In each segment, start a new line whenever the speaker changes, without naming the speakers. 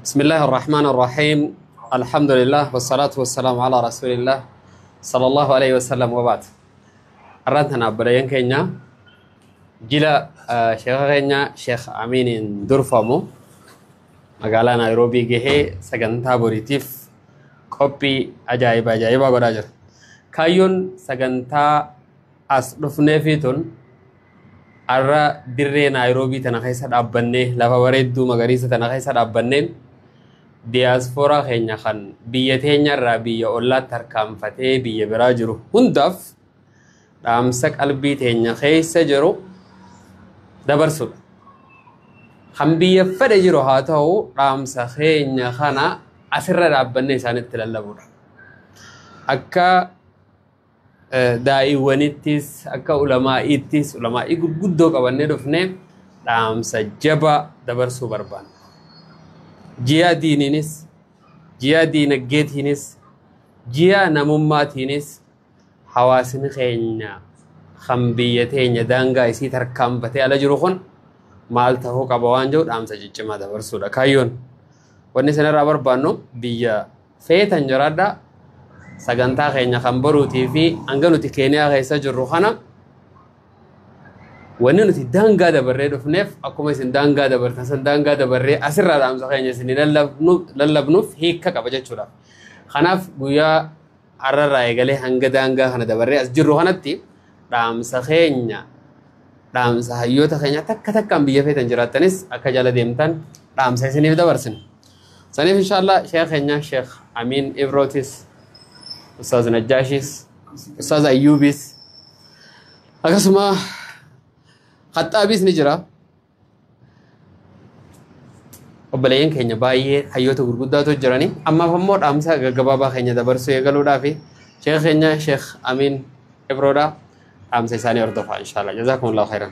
بسم الله الرحمن الرحيم. الحمد لله والصلاة والسلام على رسول الله صلى الله عليه وسلم وبعد. Arraan obboleeyyan keenya jila sheekha keenya Sheekh Amiiniin durfamu magaalaa Naayiroobii gahee sagantaa boriitiif qophii ajaa'iba ajaa'ibaa godhaa jira. Kaayyoon sagantaa as dhufneefi tun har'a dirree Naayiroobii tana keessa dhaabbannee, lafa bareedduu magariisa tana keessa dhaabbannee, diyaaspooraa keenya kan biyya teenyarraa biyya ollaatti harkaanfatee biyya biraa jiru hundaaf dhaamsa qalbii teenya keessa jiru dabarsudha. Kan biyya fedhe jiru haa ta'u, dhaamsa keenya kana asirra dhaabbannee isaanitti lallabuudha. Akka daa'iwwanittis akka ulamaa'iittis ulamaa'ii gurguddoo qabannee dhufnee dhaamsa jabaa dabarsuu barbaanna. Ji'a diiniinis, ji'a diinagdeetiinis, ji'a namummaatiinis hawaasni keenya kan biyya teenya daangaa isii tarkaanfatee ala jiru kun maal ta'uu qaba waan jiru dhaamsa ciccimaa dabarsuudha kaayyoon. Wanni isinirraa barbaannu, biyya feetan jiraadhaa, sagantaa keenya kan baruutii fi hanga nuti Keeniyaa keessa jirru kana wanni nuti daangaa dabarree dhufneef akkuma isin daangaa dabartan san daangaa dabarree asirraa dhaamsa keenya isin lallabnuuf hiika qaba jechuudha. Kanaaf guyyaa har'arraa eegalee hanga daangaa kana dabarree as jirru kanatti dhaamsa keenya, dhaamsa hayyoota keenya takka takkaan biyya feetan jiraattanis akka jala deemtan dhaamsa isiniif dabarsina. Saniif inshallah sheekh keenya Sheekh Amiin Ibrootis, Ustaaz Najjaashis, Ustaaz Ayyuubis, akkasuma Khaxxaabiis ni jira. Obboleeyyan keenya baay'ee hayyoota gurguddaatu jirani. Ammaaf ammoo dhaamsa gaggabaabaa keenya dabarsuu eegaluudhaafi sheekh keenya Sheekh Amiin Ibroodha, dhaamsa isaanii hordofaa inshallah. Jazakumullahu khairan.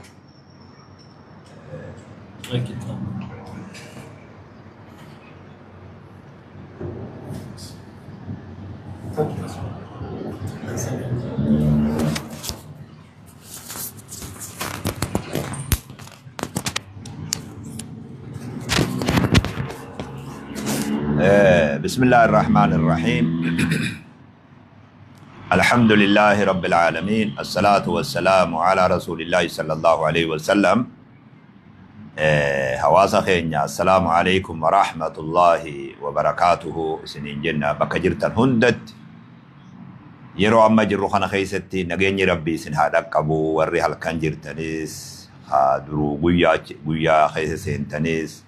بسم الله الرحمن الرحيم. الحمد لله رب العالمين، الصلاة والسلام على رسول الله صلى الله عليه وسلم. Hawaasa keenya, السلام عليكم ورحمة الله وبركاته isiniin jenna. Bakka jirtan hundatti yeroo amma jirru kana keessatti nageenyi Rabbii isin haa dhaqqabu. Warri halkan jirtanis, haa duruu guyyaa guyyaa keessa seentanis,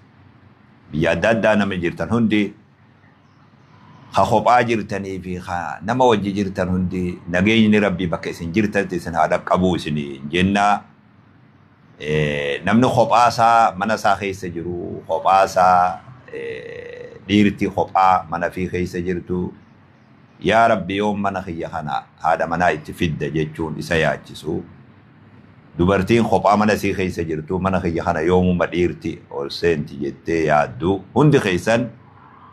biyya adda addaa namni jirtan hundi, ha kophaa jirtanii fi ha nama wajji jirtan hundi, nageenyi Rabbii bakka isin jirtanitti isin haa dhaqqabu isin jenna. Namni kophaa isaa mana isaa keessa jiru, kophaa isaa, dhiirti kophaa mana fi keessa jirtu, yaa Rabbi, yoom mana kiyya kana haadha manaa itti fidda jechuun isa yaachisu. Dubartiin kophaa mana isii keessa jirtu, mana kiyya kana yoomuma dhiirti ol seenti jettee yaaddu, hundi keessan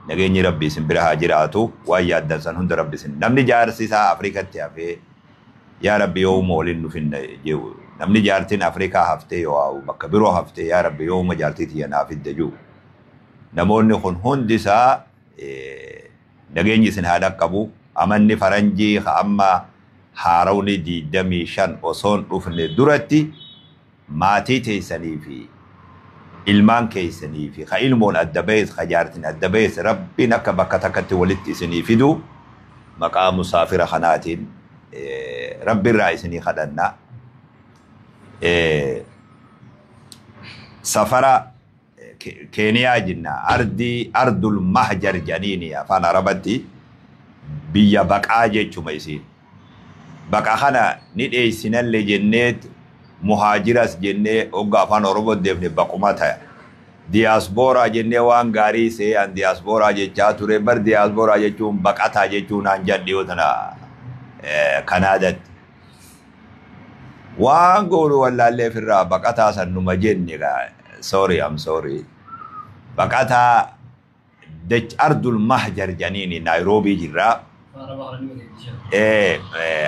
nageenyi Rabbi isin bira haa jiraatu. Waan yaaddan san hunda Rabbi isin. Namni jaarsi isaa Afrikatti hafee, yaa Rabbi, yoomuma waliin nufinna jedhu, namni jaartiin Afrikaa haftee yoo bakka biroo haftee, yaa Rabbi, yoomuma jaartii tiyya naa fidda jiru, namoonni kun hundi isaa nageenyi isin haa dhaqqabu. Amanni faranjii ka amma haarawni 25 osoon dhufne duratti maatii teessanii fi ilmaan keessanii fi ka ilmoon adda bahes, ka jaartiin adda bahes, Rabbiin akka bakka takkatti walitti isinii fidu maqaa musaafira kanaatiin Rabbiirraa isinii kadhanna. Safara Keeniyaa jenna, ardii أرض المهجر jedhaniini afaan Arabatti, biyya baqaa jechuma isiin. Baqa kana ni dheeysinallee jenneet muhaajiras jennee hogga afaan Oromoo deemne baquma ta'a. Diyaaspooraa jennee waan gaarii see an diyaaspooraa jechaa ture bar, diyaaspooraa jechuun baqataa jechuun naan jedhu tana Kanaadatti. Waan goonu wallaallee ofirraa baqataa san numa jenne. Sorry, I'm sorry. Baqataa dach أرض المهجر jedhaniini Naayiroobii jirraa.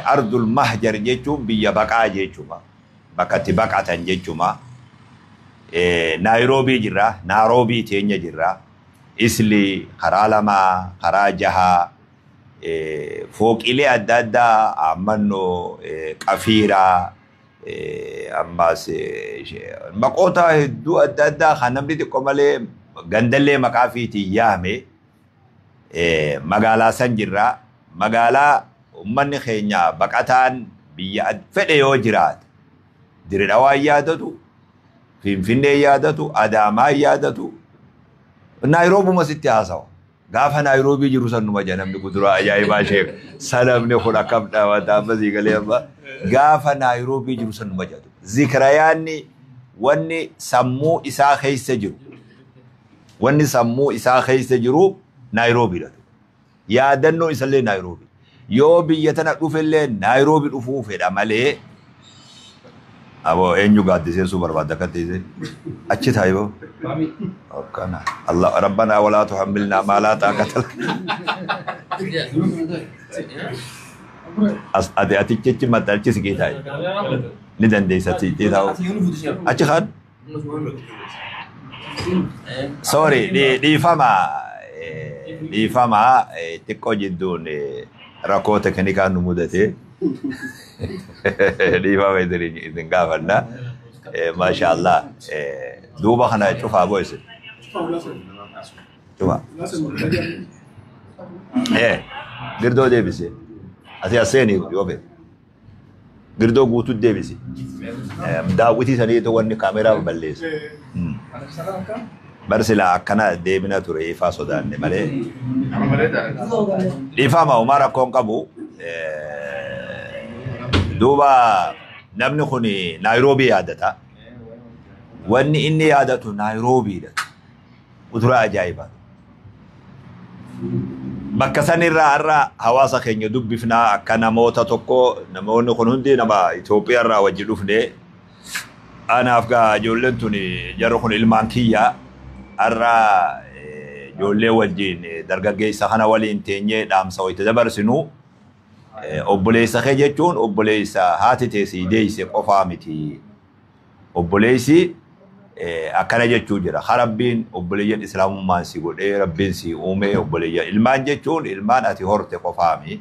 أرض المهجر jechuun biyya baqaa jechuma. Bakka itti baqatan jechuma. Naayiroobii jirra. Naaroobii teenya jirra. Islii, karaa lamaa, karaa jahaa, fooqilee adda addaa Ammannoo, Qafiiraa, ammas maqoota hedduu adda addaa kan namni xiqqoo malee gandallee maqaa fiitiin yaame magaalaa san jirra. Magaalaa uummanni keenya baqataan biyya fedhe yoo jiraate Dirre Dhawaa yaadatu, Finfinnee yaadatu, Adaamaa yaadatu, Naayiroobumas itti haasawa. Gaafa Naayiroobii jiru san numa jedha namni kuduraa ajaa'ibaa sheek. Sanamni kun akkam dhaabata amma sii galee amma. Gaafa Naayiroobii jiru san numa jedhu. Zikrayaanni wanni sammuu isaa keessa jiru. Wanni sammuu isaa keessa jiru Naayiroobiidha. Yaadannoo isallee Naayiroobii. Yoo biyya tana dhufellee Naayiroobii dhufuu fedha malee. Aboo eenyu gaaddiseessuu barbaadda akka teessee? Achi taa'i boo. Akkana. Allah Rabbanaa walaa tuhammilnaa maa laa taaqata lanaa. As ati atichichi maxxa achi siqii taa'i. Ni dandeessa siqii taa'u. Achi kaan. Sorry dhiifama dhiifama xiqqoo jidduun rakkoo teknikaa nu mudate. Dhiifama isin gaafanna. Maasha Allah. Duuba kana cufaa boo isin. Cufa. Girdoo deebise. Ati as seeni yoo feete. Girdoo guutuu deebisi. Daawwitii saniitu wanni kaameraa balleessa. Bar silaa akkana deemina ture ifaa sodaanne malee. Dhiifama homaa rakkoon qabu. Duuba namni kun Naayiroobii yaadata. Wanni inni yaadatu Naayiroobiidha. Uturaa ajaa'ibaa. Bakka sanirraa har'a hawaasa keenya dubbifnaa akka namoota tokko namoonni kun hundi nama Itoophiyaa irraa wajji dhufne. Anaaf gaa ijoolleen tun jarri kun ilmaan kiyya. Har'a ijoollee wajjin dargaggeessa kana waliin teenyee dhaamsa wayita dabarsinu. Obboleessa kee jechuun obboleessa haati tee sii deeyse qofaa miti. Obboleessi akkana jechuu jira. Ha Rabbiin obboleeyyan islaamummaan si godhee Rabbiin si uumee obboleeyyan ilmaan jechuun ilmaan ati horte qofaami.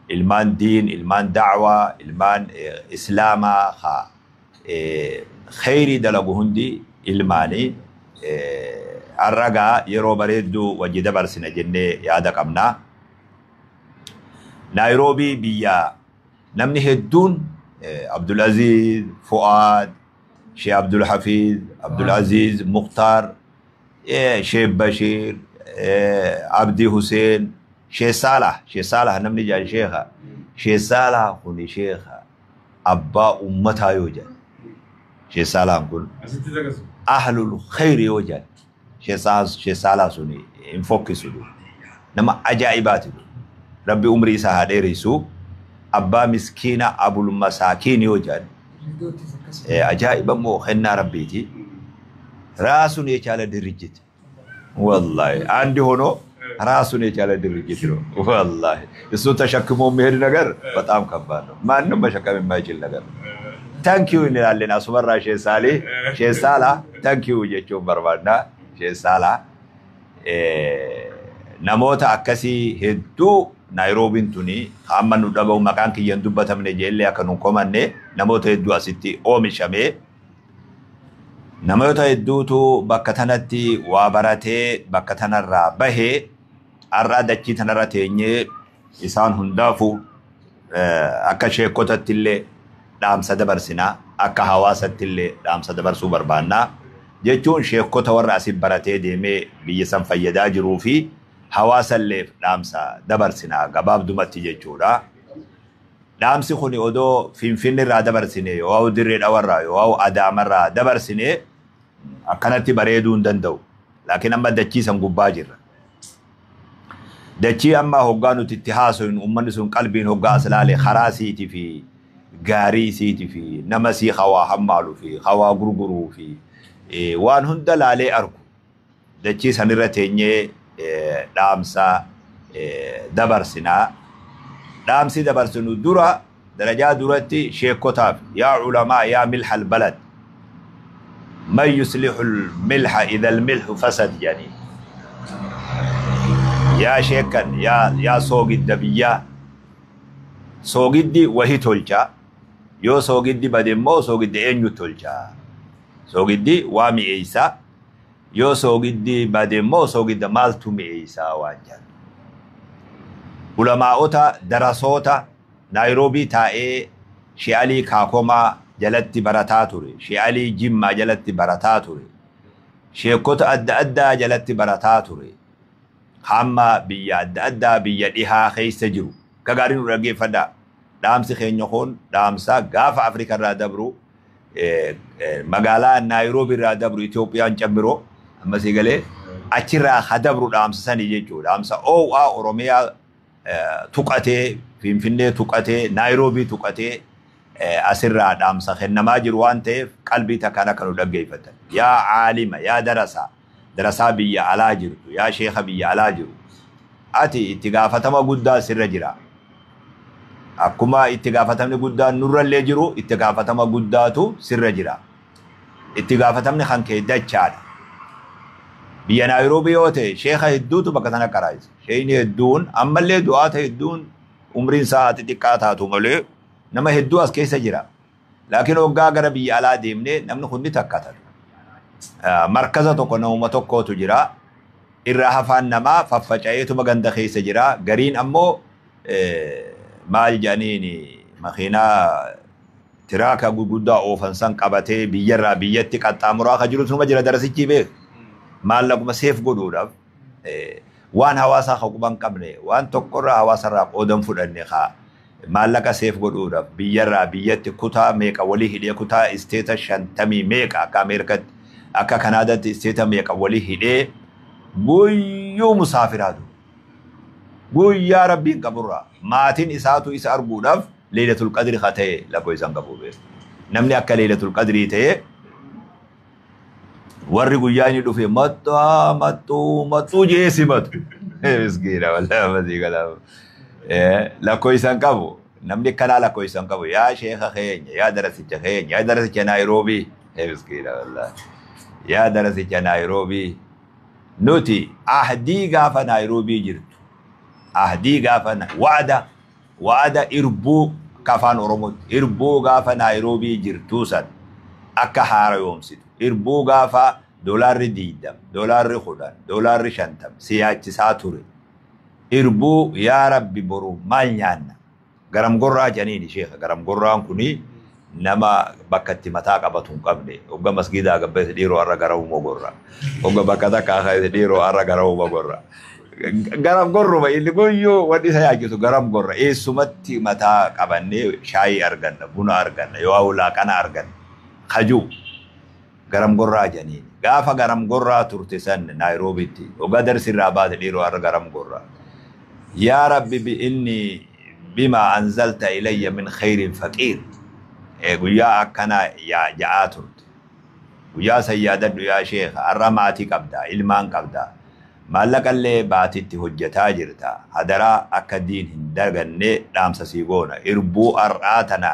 Ilmaan diin, ilmaan da'waa, ilmaan islaamaa ha kheyrii dalagu hundi ilmaani. Har'a gaa yeroo bareedduu wajji dabarsina jennee yaada qabna. Naayiroobii biyya namni hedduun Abdulaziz, Fu'aad, Sheikh Abdul Hafiz, Abdul Aziz, Mukhtar, Sheikh Bashir, Abdi Hussein, Sheikh Salah, Sheikh Salah namni jedhan sheekha. Sheikh Salah kun sheekha abbaa ummataa yoo jedhan. Sheikh Salah kun ahlul khayr yoo jedhan. Sheikh Salah sun hin fokkisu. Nama ajaa'ibaati. Rabbi umrii isaa haa dheeressu. Abbaa miskiina abul masaakiin yoo jedhan. Ajaa'iba immoo kennaa Rabbiiti. ራሱን የቻለ ድርጅት ወላሂ አንድ ሆኖ ራሱን የቻለ ድርጅት ነው። ወላሂ እሱን ተሸክሞ የሚሄድ ነገር በጣም ከባድ ነው። ማንም መሸከም የማይችል ነገር ነው። Thank you እንላለን። asumarraa Sheekh Saalih Sheekh Saalaa thank you jechuun barbaadna. Sheekh Saalaa namoota akkasii hedduu Naayiroobiin tuni amma nu dhaba'u maqaan kiyya hin dubbatamne jeellee akka nu komanne namoota hedduu asitti oomishamee namoota hedduutu bakka tanatti waa baratee bakka tanarraa bahee har'a dachii tanarra teenyee isaan hundaafuu akka sheekotatti illee dhaamsa dabarsinaa akka hawaasatti illee dhaamsa dabarsuu barbaannaa jechuun sheekota warra asii baratee deemee biyya san fayyadaa jiruu fi hawaasa illee dhaamsa dabarsinaa gabaabdumatti jechuudha. Dhaamsi kun odoo Finfinne irraa dabarsine yoo Dirree Dhawarraa yoo Adaamarraa dabarsine akkanatti bareeduu hin danda'u. Laakiin amma dachii san gubbaa jirra. Dachii amma hoggaa nuti itti haasofnu uummanni sun qalbiin hoggaa as ilaale karaa siitii fi gaarii siitii fi nama sii hawaa hammaaluu fi hawaa gurguruu fi waan hunda laalee argu. Dachii sanirra teenyee dhaamsa dabarsinaa. Dhaamsi dabarsinu dura darajaa duratti sheekotaaf yaa culamaa yaa milha albalad man yuslihu almilha idha almilhu fasad jedhanii Yaa sheekan, yaa soogidda biyyaa. Soogiddi wahi tolcha. Yoo soogiddi bade immoo soogiddi eenyu tolcha? Soogiddi waa mi'eeysa. Yoo soogiddi bade immoo soogidda maaltu mi'eeysa waan jedhu. Ulamaa'ota darasoota Naayiroobii taa'ee She'alii Kaakomaa jalatti barataa ture. She'alii Jimmaa jalatti barataa ture. Sheekota adda addaa jalatti barataa ture. Hamma biyya adda addaa biyya dhihaa keessa jiru. Akka gaarii nu dhaggeeffadhaa. Dhaamsi keenya kun dhaamsa gaafa Afrikaa irraa dabru, magaalaa Naayiroobii irraa dabru, Itoophiyaan cambiroo ammasii galee achirraa ha dabru dhaamsa sanii jechuudha. Dhaamsa oowwaa Oromiyaa tuqatee, Finfinnee tuqatee, Naayiroobii tuqatee asirraa dhaamsa kennamaa jiru waan ta'eef qalbii takkaan akka nu dhaggeeffatan. Yaa aalima, yaa darasaa, darasaa biyya alaa jirtu, yaa sheeka biyya alaa jiru. Ati itti gaafatama guddaa sirra jira. Akkuma itti gaafatamni guddaan nurrallee jiru, itti gaafatama guddaatu sirra jira. Itti gaafatamni kan kee dachaadha. Biyya Naayiroobii yoo ta'e sheeka hedduutu bakka sana qaraayisa. Sheekni hedduun ammallee du'aata hedduun umriin isaa xixiqqaa taatu malee nama hedduu as keessa jira. Laakiin hoggaa gara biyya alaa deemnee namni hundi takkata. Markaza tokko namuma tokkootu jira. Irraa hafaan namaa faffaca'eetuma ganda keessa jira. Gariin ammoo maal jedhaniin makiinaa tiraaka gurguddaa oofan san qabatee biyyarraa biyyatti qaxxaamuraa akka jiru sunuma jira darasichi beeku. Maallaquma seef godhuudhaaf waan hawaasaa ka quban qabne, waan tokkorraa hawaasarraa qoodan fudhanne, haa maallaqa seef godhuudhaaf biyyarraa biyyatti kutaa meeqa walii hidhee, kutaa isteeta 50 meeqa akka Ameerikaatti, akka Kanaadaatti isteeta meeqa walii hidhee guyyuu musaafiraatu. Guyyaa Rabbiin qaburraa maatiin isaatu isa arguudhaaf Leelatul Qadri haa ta'e lakkoo isaan qabu beeku. Namni akka Leelatul Qadrii ta'e warri guyyaa inni dhufe maxxaa maxxuu maxxuu jee simatu. Miskiina wallaahi masii kalaam. Lakkoo isaan qabu. Namni akkanaa lakkoo isaan qabu. Yaa sheeka keenya, yaa darasicha keenya, yaa darasicha Naayiroobii. Miskiina wallaahi. Yaa darasicha Naayiroobii. Nuti ahdii gaafa Naayiroobii jirtu. Ahdii gaafa wa'ada irbuu akka afaan Oromootti irbuu gaafa Naayiroobii jirtuu san akka haara yoomsitu. Irbuu gaafa doolaarri 20, doolaarri 10, doolaarri 50 si yaachisaa ture. Irbuu yaa Rabbi boru maal nyaanna? Garam gorraa jedhaniini sheeka. Garam gorraan kuni nama bakka itti mataa qabatu hin qabne. Hogga masgiidaa gabbeessa dhiiroo har'a garamuma gorra. Hogga bakka takkaa keessa dhiiroo har'a garamuma gorra. Garam gorruma inni guyyuu wanni isa yaachisu garam gorra. Eessumatti mataa qabannee shaayii arganna, buna arganna, yoo laaqana arganna. Kajuu garam gorraa jedhaniini. Gaafa garam gorraa turte san Naayiroobiitti hogga darsirraa baate dhiiroo har'a garam gorra. Yaa Rabbi bi inni bima anzalta ilayya min khayrin faqiir. Guyyaa akkanaa ja'aa turte. Guyyaa san yaadadhu yaa sheeka. Har'a maatii qabda, ilmaan qabda. Maallaqallee baatitti hojjetaa jirta. Hadaraa akka diin hin daganne dhaamsa sii goona. Irbuu har'aa tana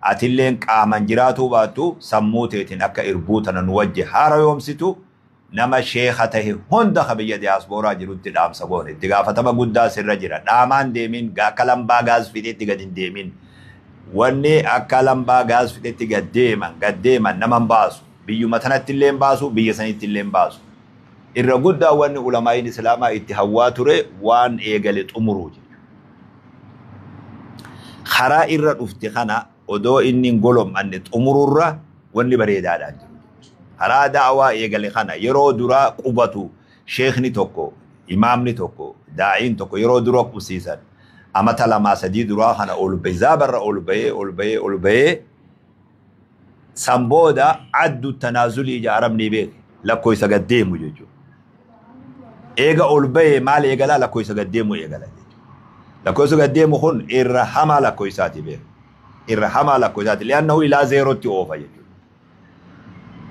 atilleen qaaman jiraatuu baattu sammuu teetiin akka irbuu tana nu wajji haara yoomsitu nama sheeka tahe hunda ka biyya diyaaspooraa jirutti dhaamsa goone. Itti gaafatama guddaa sirra jira. Dhaamaan deemin akka lambaa gaas fixetti gad hin deemin. Wanni akka lambaa gaas fixetti gad deeman nama hin baasu. Biyyuma tanatti illee hin baasu, biyya sanitti illee hin baasu. Irra guddaa wanni ulamaa'iin Islaamaa itti hawwaa ture waan eegale xumuruu jechuudha. Karaa irra dhufte kana odoo inni hin golom'anne xumururra wanni bareedaadhaan jiru. Karaa da'awaa eegale kana yeroo duraa qubatu sheekni tokko, imaamni tokko, daa'iin tokko yeroo dura qubsiisan amata 2 3 duraa kana ol bahee zaabarra ol bahee ol bahee ol bahee san booda addu tanaazulii ija arabni beeke lakkoo isa gad deemu jechuudha. Eega ol bahee maal eegalaa lakkoo isa gad deemu eegala jechuudha. Lakkoo isa gad deemu kun irra hamaa lakkoo isaati beeku. Irra hamaa lakkoo isaati. Li'annahu ilaa zeerootti oofa jechuudha.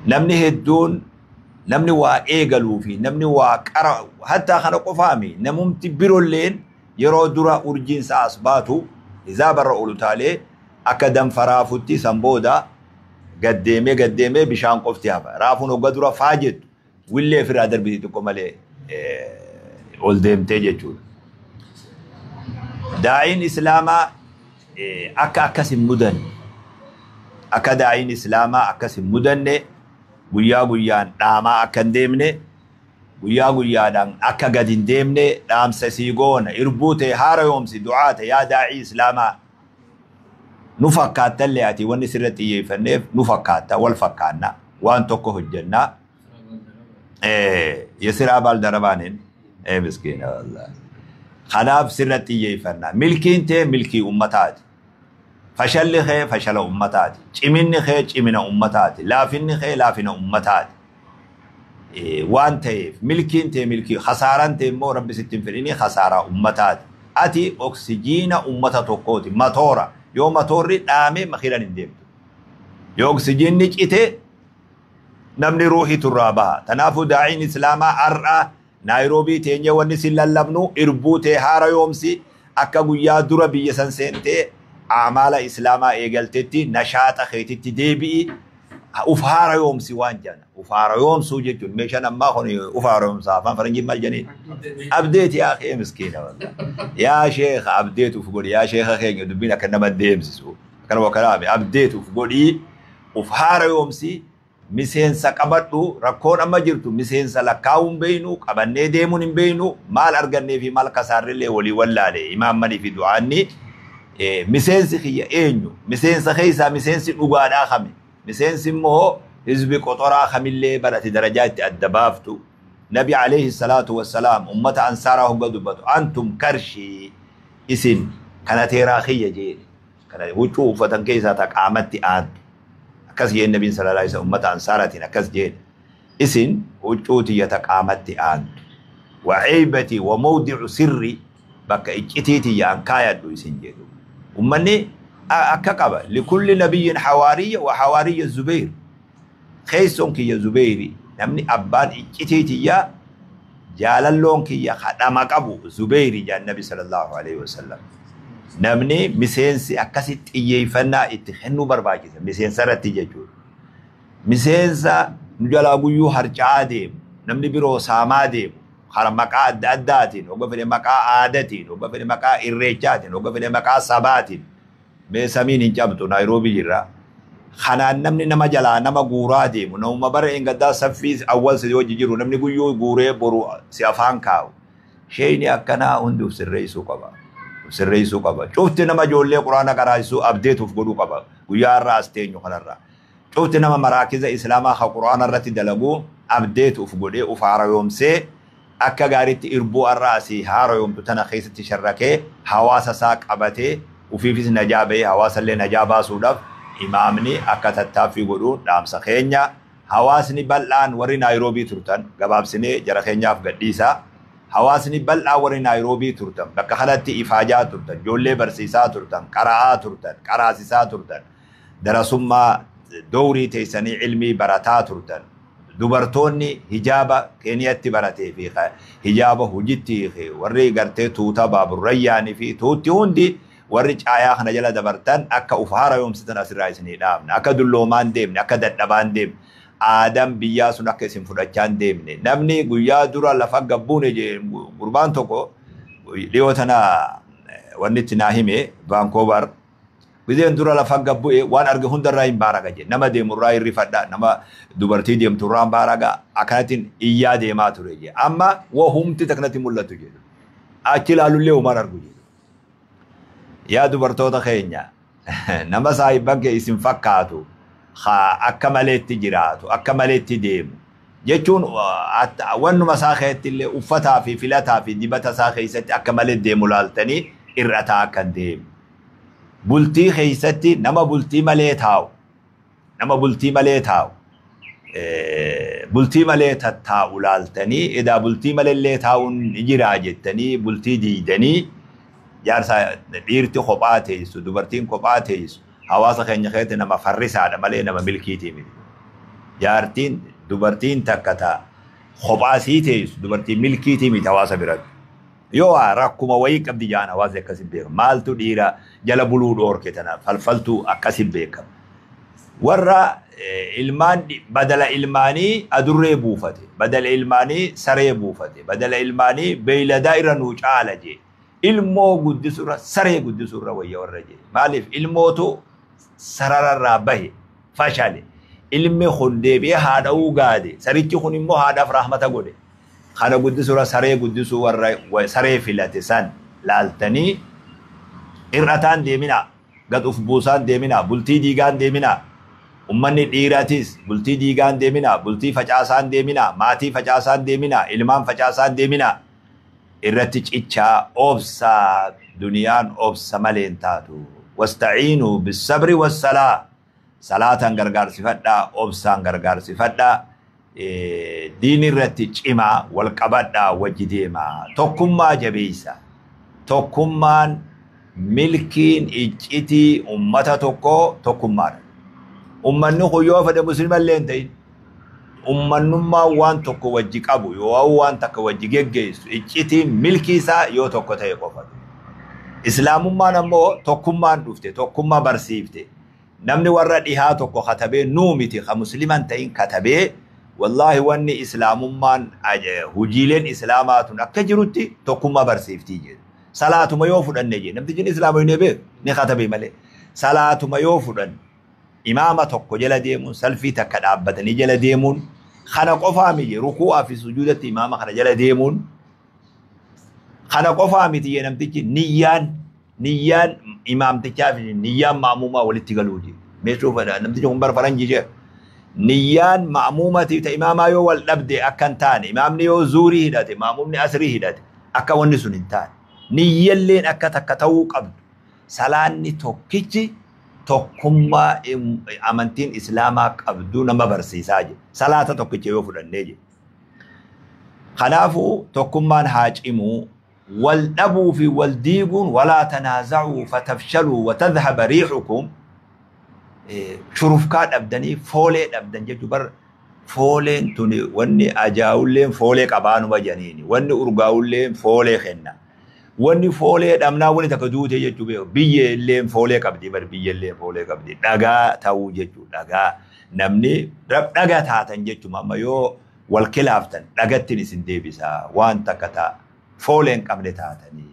Namni hedduun namni waa eegaluu fi namni waa qara hattaa kana qofaami namumti biroolleen yeroo dura urjiin isaa as baatu hizaabarra ol utaalee akka danfa raafutti san booda gaddeemee gaddeemee bishaan qofti hafa. Raafuun hogga dura faa jettu willee ofirraa darbiti xiqqoo malee ol deemtee jechuudha. Daa'iin Islaamaa akka akkas hin mudanne, akka daa'iin Islaamaa akkas hin mudanne, guyyaa guyyaan dhaamaa akka hin deemne, guyyaa guyyaadhaan akka gad hin deemne dhaamsa sii goona. Irbuu ta'e haara yoomsi du'aa ta'e yaa daa'ii Islaamaa nu fakkaattallee ati wanni sirratti xiyyeeffanneef nu fakkaatta, wal fakkaanna, waan tokko hojjennaa. Yasiraa baaldarabaanin miskiina wallaahi. Kanaaf sirratti xiyyeeffanna. Milkiin tee milkii ummataati. Fashalli kee fashala ummataati. Ciminni kee cimina ummataati. Laafinni kee laafina ummataati. Waan ta'eef milkiin tee milkii, hasaaraan tee immoo rabbi sitti hin fedhini hasaaraa ummataati. Ati oksijiina ummata tokkooti. Matoora. Yoo matoorri dhaame makiinaan hin deemtu. Yoo oksijiinni cite namni ruuhii turraa baha. Kanaafuu daa'iin Islaamaa har'a Naayiroobii teenyee wanni sin lallabnu irbuu tee haara yoomsi akka guyyaa dura biyya san seentee amaala Islaamaa eegaltetti nashaaxa keetitti deebi'i uf haara yoomsi waan jedhan. Uf haara yoomsuu jechuun meeshaan ammaa kun uf haara yoomsaa afaan faranjiin maal jedhaniin? Abdeeti yaa kee miskiina wallah. Yaa sheekha abdeet uf godhi, yaa sheekha keenya dubbiin akka nama deemsisu. Akkana wakkalaame abdeet uf godhii uf haara yoomsi miseensa qabadhu. Rakkoon amma jirtu miseensa lakkaa'uu hin beeynu, qabannee deemuun hin beeynu, maal argannee fi maal kasaarrillee walii wallaale imaammanii fi du'aanni. Miseensi kiyya eenyu? Miseensa keessaa miseensi dhugaadhaa kami? Miseensi immoo hizbi qoxoraa kamillee barate darajaa itti adda baaftu. Nabi alayhi salaatu wassalaam ummata ansaaraa hogga dubbatu antum karshii isin kana teeraa kiyya jeeni. Kana huccuu uffatan keessaa ta qaamatti aantu. Akkas jeen nabiin sallallahu alaihi wasallam ummata ansaaraatiin akkas jeen. Isin huccuu tiyya ta qaamatti aantu. Wa ceybati wa mawdicu sirri bakka iccitii tiyya an kaayadhu isin jedhu. Ummanni akka qaba. Likulli nabiyyin hawaariyya wa hawaariyya Zubayr. Keessoon kiyya Zubayri namni abbaan iccitii tiyya jaalalloon kiyya kadhama qabu Zubayri jaan nabi sallallahu alaihi wasallam. Namni miseensi akkasi xiyyeeffannaa itti kennuu barbaachisa miseensa irratti jechuudha. Miseensa nu jalaa guyyuu harca'aa deemu, namni biroo saamaa deemu, karaa maqaa adda addaatiin, hogga fedhe maqaa aadaatiin, hogga fedhe maqaa irreechaatiin, hogga fedhe maqaa sabaatiin. Mee samiin hin cabtu Naayiroobii jirra. Kanaan namni nama jalaa nama guuraa deemu, namuma bara engaddaa saffii awwal si wajji jiru, namni guyyuu guuree boru si afaan kaa'u. Sheeyni akkanaa hundi uf sirreessuu qaba. Sirreessuu qaba. Cufti nama ijoollee quraana qaraasisuu abdeetuuf godhuu qaba. Guyyaa har'aa as teenyu kanarraa. Cufti nama maraakiza Islaamaa ka quraana irratti dalagu abdeetuuf godhee uf haarayoomsee akka gaariitti irbuu har'aa asii haarayoomtu tana keessatti sharrakee hawaasa isaa qabatee ufiifis najaa bahee hawaasallee najaa baasuudhaaf imaamni akka tattaaffii godhuun dhaamsa keenya. Hawaasni bal'aan warri Naayiroobii turtan gabaabsinee jara keenyaaf gadhiisaa. Hawaasni bal'aa warri Naayiroobii turtan bakka kanatti ifaajaa turtan, ijoollee barsiisaa turtan, qara'aa turtan, qaraasisaa turtan, darasummaa dowrii teessanii ilmii barataa turtan. Dubartoonni hijaaba Keeniyatti baratee fi hijaaba hojitti warri gartee tuuta baaburrayyaanii fi tuutti hundi warri caayaa kana jala dabartan akka uf haara yoomsitan asirraa isinii dhaabna. Akka dulloomaan deemne, akka dadhabaan deemne, aadaan biyyaa sun akka isin fudhachaa hin deemne. Namni guyyaa dura lafa gabbuune gurbaan tokko dhiyoo tana wanni itti naa hime Vaankovar. Gizeen dura lafa gabbu'e waan arge hundarraa hin baaraga jedhe. Nama deemurraa hin rifadha, nama dubartii deemturraa hin baaraga, akkanattiin iyyaa deemaa ture jedhe. Amma wahumti takkanatti mul'atu jedhu. Achi ilaalullee homaan argu jedhu. Yaa dubartoota keenya nama saahibban kee isin fakkaatu akka maleetti jiraatu, akka maleetti deemu jechuun wannuma isaa keessatti illee uffataa fi filataa fi dibata isaa keessatti akka malee deemu laaltanii irrataa akka hin deemu. Bultii keessatti nama bultii malee taa'u, nama bultii malee taa'u, bultii malee tattaa'u laaltanii edaa bultii malee taa'uun ni jiraa jettanii bultii diidanii jaarsa dhiirti kophaa teessu, dubartiin kophaa teessu hawaasa keenya keessatti nama farrisaadha malee nama milkiitii miti. Jaartiin dubartiin takka ta'a kophaa sii teessu dubartii milkiitii miti hawaasa biratti. Yoo rakkuma wayii qabdi jaan hawaasni akkas hin beekamu. Maaltu dhiira jala buluu dhoorke tana falfaltuu akkas hin beekamu. Warra ilmaan badala ilmaanii adurree buufate, badala ilmaanii saree buufate, badala ilmaanii beeyladaa irra nuu caala jee. Ilmoo guddisurra saree guddisurra wayya warra jee. Maaliif ilmootu sarararraa bahe fashale. Ilmi kun deebi'ee haadha'uu gaade. Sarichi kun immoo haadhaaf rahmata godhe. Kana guddisurra saree guddisuu warra saree filate san laaltanii hir'ataan deeminaa, gad uf buusaan deeminaa, bultii diigaan deeminaa. Ummanni dhiiraatis bultii diigaan deeminaa, bultii facaasaan deeminaa, maatii facaasaan deeminaa, ilmaan facaasaan deeminaa. Irratti cichaa obsaa, duniyaan obsa malee hin taatu. Wasta'iinuu bissabri wassalaa. Salaataan gargaarsifadhaa, obsaan gargaarsifadhaa. Diin irratti cimaa, wal qabadhaa, wajji deemaa. Tokkummaa jabeessa. Tokkummaan milkiin iccitii ummata tokkoo tokkummaadha. Ummanni kun yoo fedhe muslima illee hin ta'in, ummannummaan waan tokko wajji qabu yoo waan takka wajji geggeessu iccitiin milkii isaa yoo tokko ta'e qofa. Islaamummaan ammoo tokkummaan dhufte, tokkummaa barsiifte. Namni warra dhihaa tokko katabee nuu miti ka muslima hin ta'in katabee wallaahi wanni islaamummaan hojiileen islaamaa tun akka jirutti tokkummaa barsiiftii jedhu. Salaatuma yoo fudhanne jedhe namtichi islaama hin beeku ni katabee malee. Salaatuma yoo fudhanne imaama tokko jala deemuun salfii takka dhaabbatanii jala deemuun kana qofaa miti rukuu'aa fi sujuudatti imaama kana jala deemuun kana qofaa miti jee namtichi niyyaan imaamtichaa fi niyyaan ma'muumaa walitti galuu jee. Meeshuu fedha namtichi kun bara faranjii jee. Niyyaan ma'muumatiif ta imaamaa yoo wal dhabde akka hin taane imaamni yoo zuurii hidhate ma'muumni asrii hidhate akka wanni sun hin taane niyyalleen akka takka ta'uu qabdu. Salaanni tokkichi tokkummaa amantiin islaamaa qabdu nama barsiisaa jira. Salaata tokkicha yoo fudhannee jira. Kanaafuu tokkummaan haa cimuu, wal dhabuu fi wal diiguun walaa tanaaza'uu fatafshaluu wa tadhhaba riihukum shurufkaa dhabdanii foolee dhabdan jechuu bar fooleen tuni wanni ajaa'ulleen foolee qabaanuma janiini wanni urgaa'ulleen foolee kenna. Wanni foolee dhabnaa wanni takka duute jechuu beeku. Biyya illee foolee qabdi bar biyya illee foolee qabdi. Dhagaa ta'uu jechuu dhagaa namni dhagaa taatan jechuudha amma yoo wal kilaaftan dhagattiin isin deebisa waan takka ta'a foolee hin qabne taatanii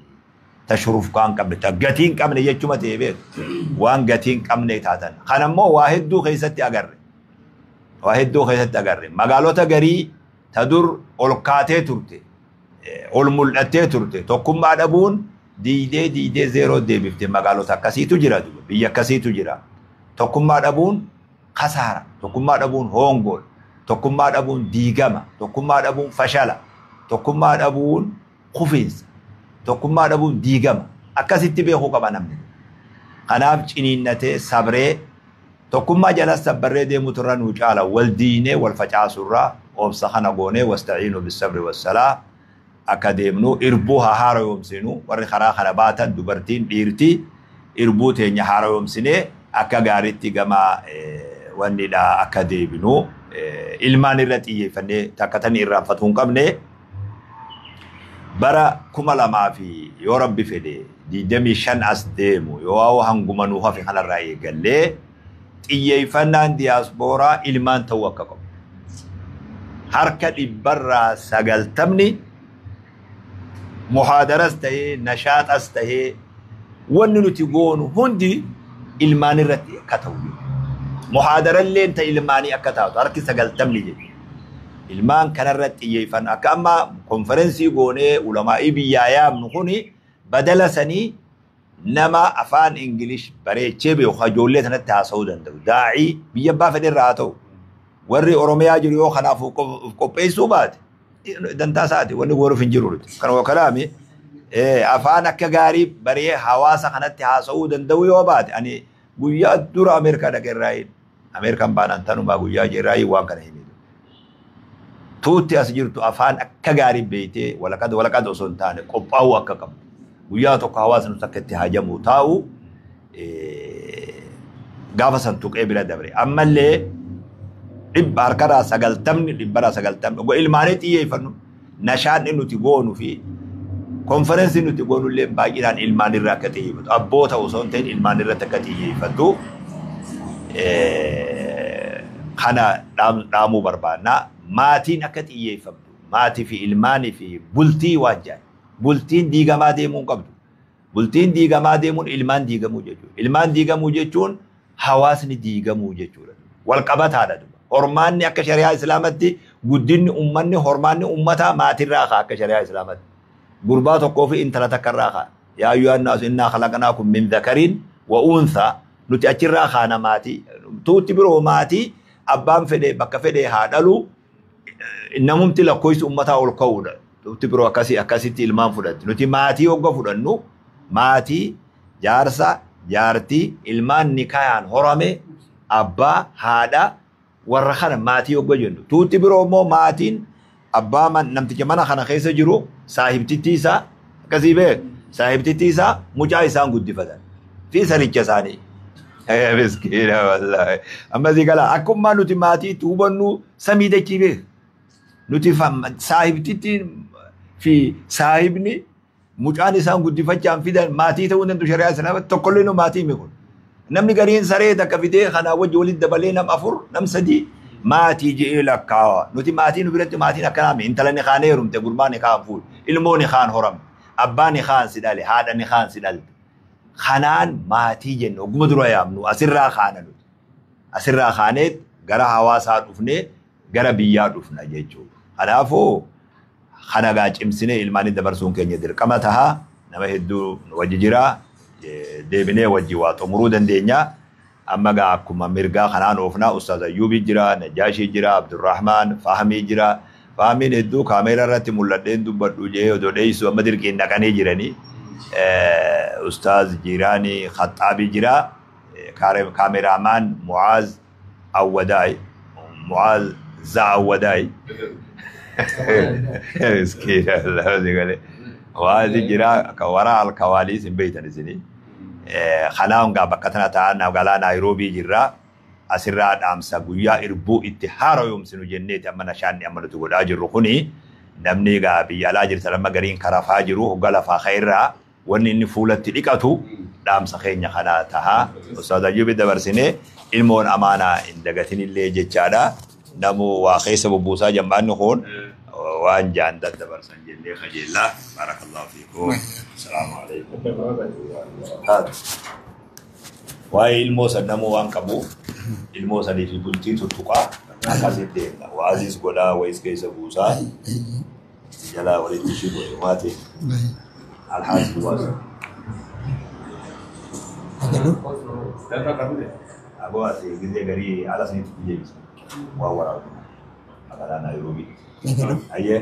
ta shurufkaa hin qabne ta gatii hin qabne jechuma ta'e beeku waan gatii hin qabne taatan. Kana immoo waa hedduu keessatti agarre. Waa hedduu keessatti agarre. Magaalota garii ta dur ol kaatee turte. Ol mul'attee turte tokkummaa dhabuun diidee diidee zeeroo deebifte magaalota akkasiitu jira biyya akkasiitu jira. Tokkummaa dhabuun kasaara, tokkummaa dhabuun hongoodha, tokkummaa dhabuun diigama, tokkummaa dhabuun fashala, tokkummaa dhabuun kufiinsa, tokkummaa dhabuun diigama. Akkasitti beekuu qaba namni. Kanaaf ciniinnatee sabree tokkummaa jalas sabbarree deemutu irra nuu caala wal diinee wal facaasurraa obsa kana goonee wasta'iinuu bissabri wassalaa akka deemnu irbuu haa haaromsinu warri karaa kana baatan dubartiin dhiirtii irbuu teenya haaromsinee akka gaariitti gama wannidha akka deebinu ilmaan irra xiyyeeffannee takka tani irraanfatuu hin qabne bara 2000 fi yoo rabbi fedhe 25 as deemu yoo hanguma nuu hafe kanarraa eegallee xiyyeeffannaan diyaaspooraa ilmaan ta'uu akka qabu. Harka 90% muhaadaras ta'ee nashaaxas ta'ee wanni nuti goonu hundi ilmaan irratti akka ta'u. Muhaadaralleen ta'e ilmaanii akka taatu harki 90 jedhu. Ilmaan kanarratti xiyyeeffanna akka amma konferensii goonee ulamaa'ii biyyaa yaamnu kuni badala sanii nama afaan Ingilish bareechee beeku ijoollee sanatti haasa'uu danda'u. Daa'ii biyya abbaa fedhe irraa haa ta'u. Warri Oromiyaa jiru yoo kanaaf of qopheessuu baate dantaa isaati wanni goonuuf hin jiru. Kanuma kalaami afaan akka gaarii baree hawaasa kanatti haasa'uu danda'u yoo baate ani guyyaa dura Ameerikaa dhaqe irraa Ameerikaan baanaan tanumaa guyyaa irraa waan kana hime. Tuutti as jirtu afaan akka gaarii beektee walaqad walaqad osoo hin taane qophaa'uu akka qabdu. Guyyaa tokko hawaasni akka itti hajamu taa'u gaafa san tuqee bira dabre. Ammallee 90% 90% ilmaanii xiyyeeffannu nashaanni nuti goonu fi konferensii nuti goonu illee baay'inaan ilmaan irraa akka xiyyeeffatu. Abboota osoo hin ta'in ilmaan irratti akka xiyyeeffatu. Kana dhaamuu barbaannaa. Maatiin akka xiyyeeffamtu, maatii fi ilmaanii fi bultii waan jedhan. Bultiin diigamaa deemuu hin qabdu. Bultiin diigamaa deemuun ilmaan diigamuu jechuudha. Ilmaan diigamuu jechuun hawaasni diigamuu jechuudha. Wal qabataadha duba. Hormaanni akka shari'aa Islaamatti guddinni ummanni hormaanni ummataa maatirraa ka'a akka shari'aa Islaamatti. Gurbaa tokkoo fi intala takkarraa ka'a. Yaa ayyuhan naasu innaa khalaqnaakum min dhakariin wa unthaa. Nuti achirraa kaana maatii. Tuutti biroo maatii abbaan fedhe bakka fedhe haa dhalu, namumti lakkoofsi ummataa ol ka'uudha. Tuutti biroo akkasii akkasitti ilmaan fudhatti. Nuti maatii hogga fudhannu maatii, jaarsa, jaartii, ilmaan nikaayaan horame, abbaa, haadha, warra kana maatii hogga jennu. Tuutti biroo immoo maatiin abbaa namticha mana kana keessa jiru saahibtittii isaa akkasii beek, saahibtittii isaa mucaa isaan guddifatan fi saricha isaanii. Miskiina wallaahi. Amma sii gala akkummaa nuti maatii itti hubannu samii dachii beek. Nuti saahibtittiin fi saahibni mucaan isaan guddifachaan fidan maatii ta'uu danda'u shari'aa islaamaa tokkollee nu maatii himi kun. Namni gariin saree takka fidee kanaa wajji walitti dabalee nam 4 nam 3 maatii je'ee lakkaawa. Nuti maatii nu biratti maatiin akkanaa mi intala ni kaan heerumte, gurbaa ni kaan fuudhe, ilmoo ni kaan horame, abbaa ni kaan si dhale, haadha ni kaan si dhalte. Kanaan maatii jenna ogguma dura yaamnu asirraa kaana nuti. Asirraa kaanee gara hawaasaa dhufnee gara biyyaa dhufna jechuudha. Kanaafuu kana gaa cimsinee ilmaanii dabarsuun keenya dirqama taha. Nama hedduu nu wajji jira. Deebinee wajji waa xumuruu dandeenya. Amma gaa akkuma mirgaa kanaan oofnaa Ustaaz Ayyuubii jira, Najaashii jira, Abdurrahmaan, Fahmii jira. Fahmiin hedduu kaameeraa irratti mul'adheen dubbadhu jee odoo dheessu amma dirqiin naqanii jiranii. Ustaaz Jiiraanii Khaxxaabii jira. Kaameeraamaan Mu'aaz Awwadaay. Mu'aaz Za Awwadaay. Miskiina Allah. Mu'aazi jira waraa alkawaaliis hin beektan isinii. Kanaan gaa bakka tana ta'an magaalaa Naayiroobii jirra. Asirraa dhaamsa guyyaa irbuu itti haaromsinu jenneeti amma nashaanni amma nuti godhaa jirru kuni namni gaa biyya alaa jirtan amma gariin karafaa jiru hogga lafaa ka'irraa wanni inni fuulatti dhiqatu dhaamsa keenya kana taha. Ustaaz Ayyuubi dabarsinee ilmoon amaanaa hin dagatinillee jechaadha. Namu waa keessa bubbuusaa jammaanni kun waan jaan daddabarsan jennee kajeellaa. Barakallahu fiikum. Salaamu alaikum warahmatullahi wabarakatuh. Waa'ee ilmoo san namuu waan qabuuf ilmoo sanii fi bultii tuttuqaa akkasitti deemna. Waaziis godhaa wayis keessa buusaa jalaa walitti ishii godhe maatii alhaasi waas. Aboo ati gizee garii ala sanitti deebisa. Waa waraabu. Magaalaa Naayiroobii. Ayyee.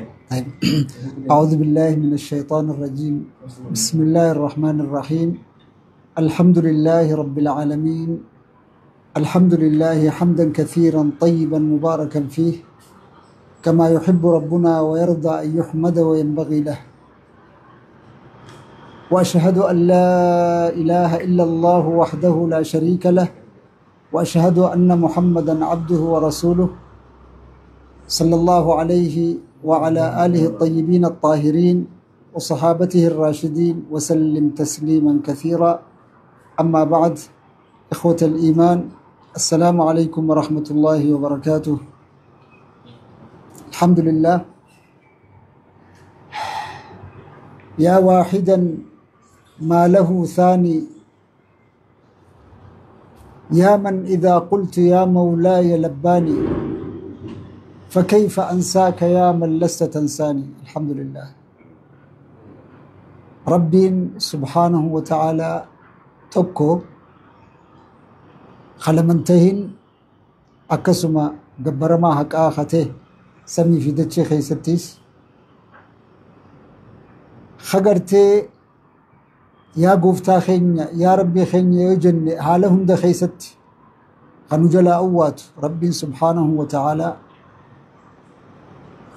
أعوذ بالله من الشيطان الرجيم. بسم الله الرحمن الرحيم. الحمد لله رب العالمين. الحمد لله حمدا كثيرا طيبا مباركا فيه كما يحب ربنا ويرضى أن يحمد وينبغي له. وأشهد أن لا إله إلا الله وحده لا شريك له، وأشهد أن محمدا عبده ورسوله صلى الله عليه وعلى آله الطيبين الطاهرين وصحابته الراشدين وسلم تسليما كثيرا. أما بعد، إخوة الإيمان، السلام عليكم ورحمة الله وبركاته. الحمد لله. يا واحدا ما له ثاني، يا من إذا قلت يا مولاي لباني، فكيف أنساك يا من لست تنساني. الحمد لله. ربي سبحانه وتعالى tokko khalamantahin akkasuma gabbaramaa haqaa hatee samii fi dachee keessattis hagartee yaa gooftaa keenya yaa rabbii keenya yoo jenne haala hunda keessatti kanu jalaa awwaatu rabbiin subhaanahu wa ta'aalaa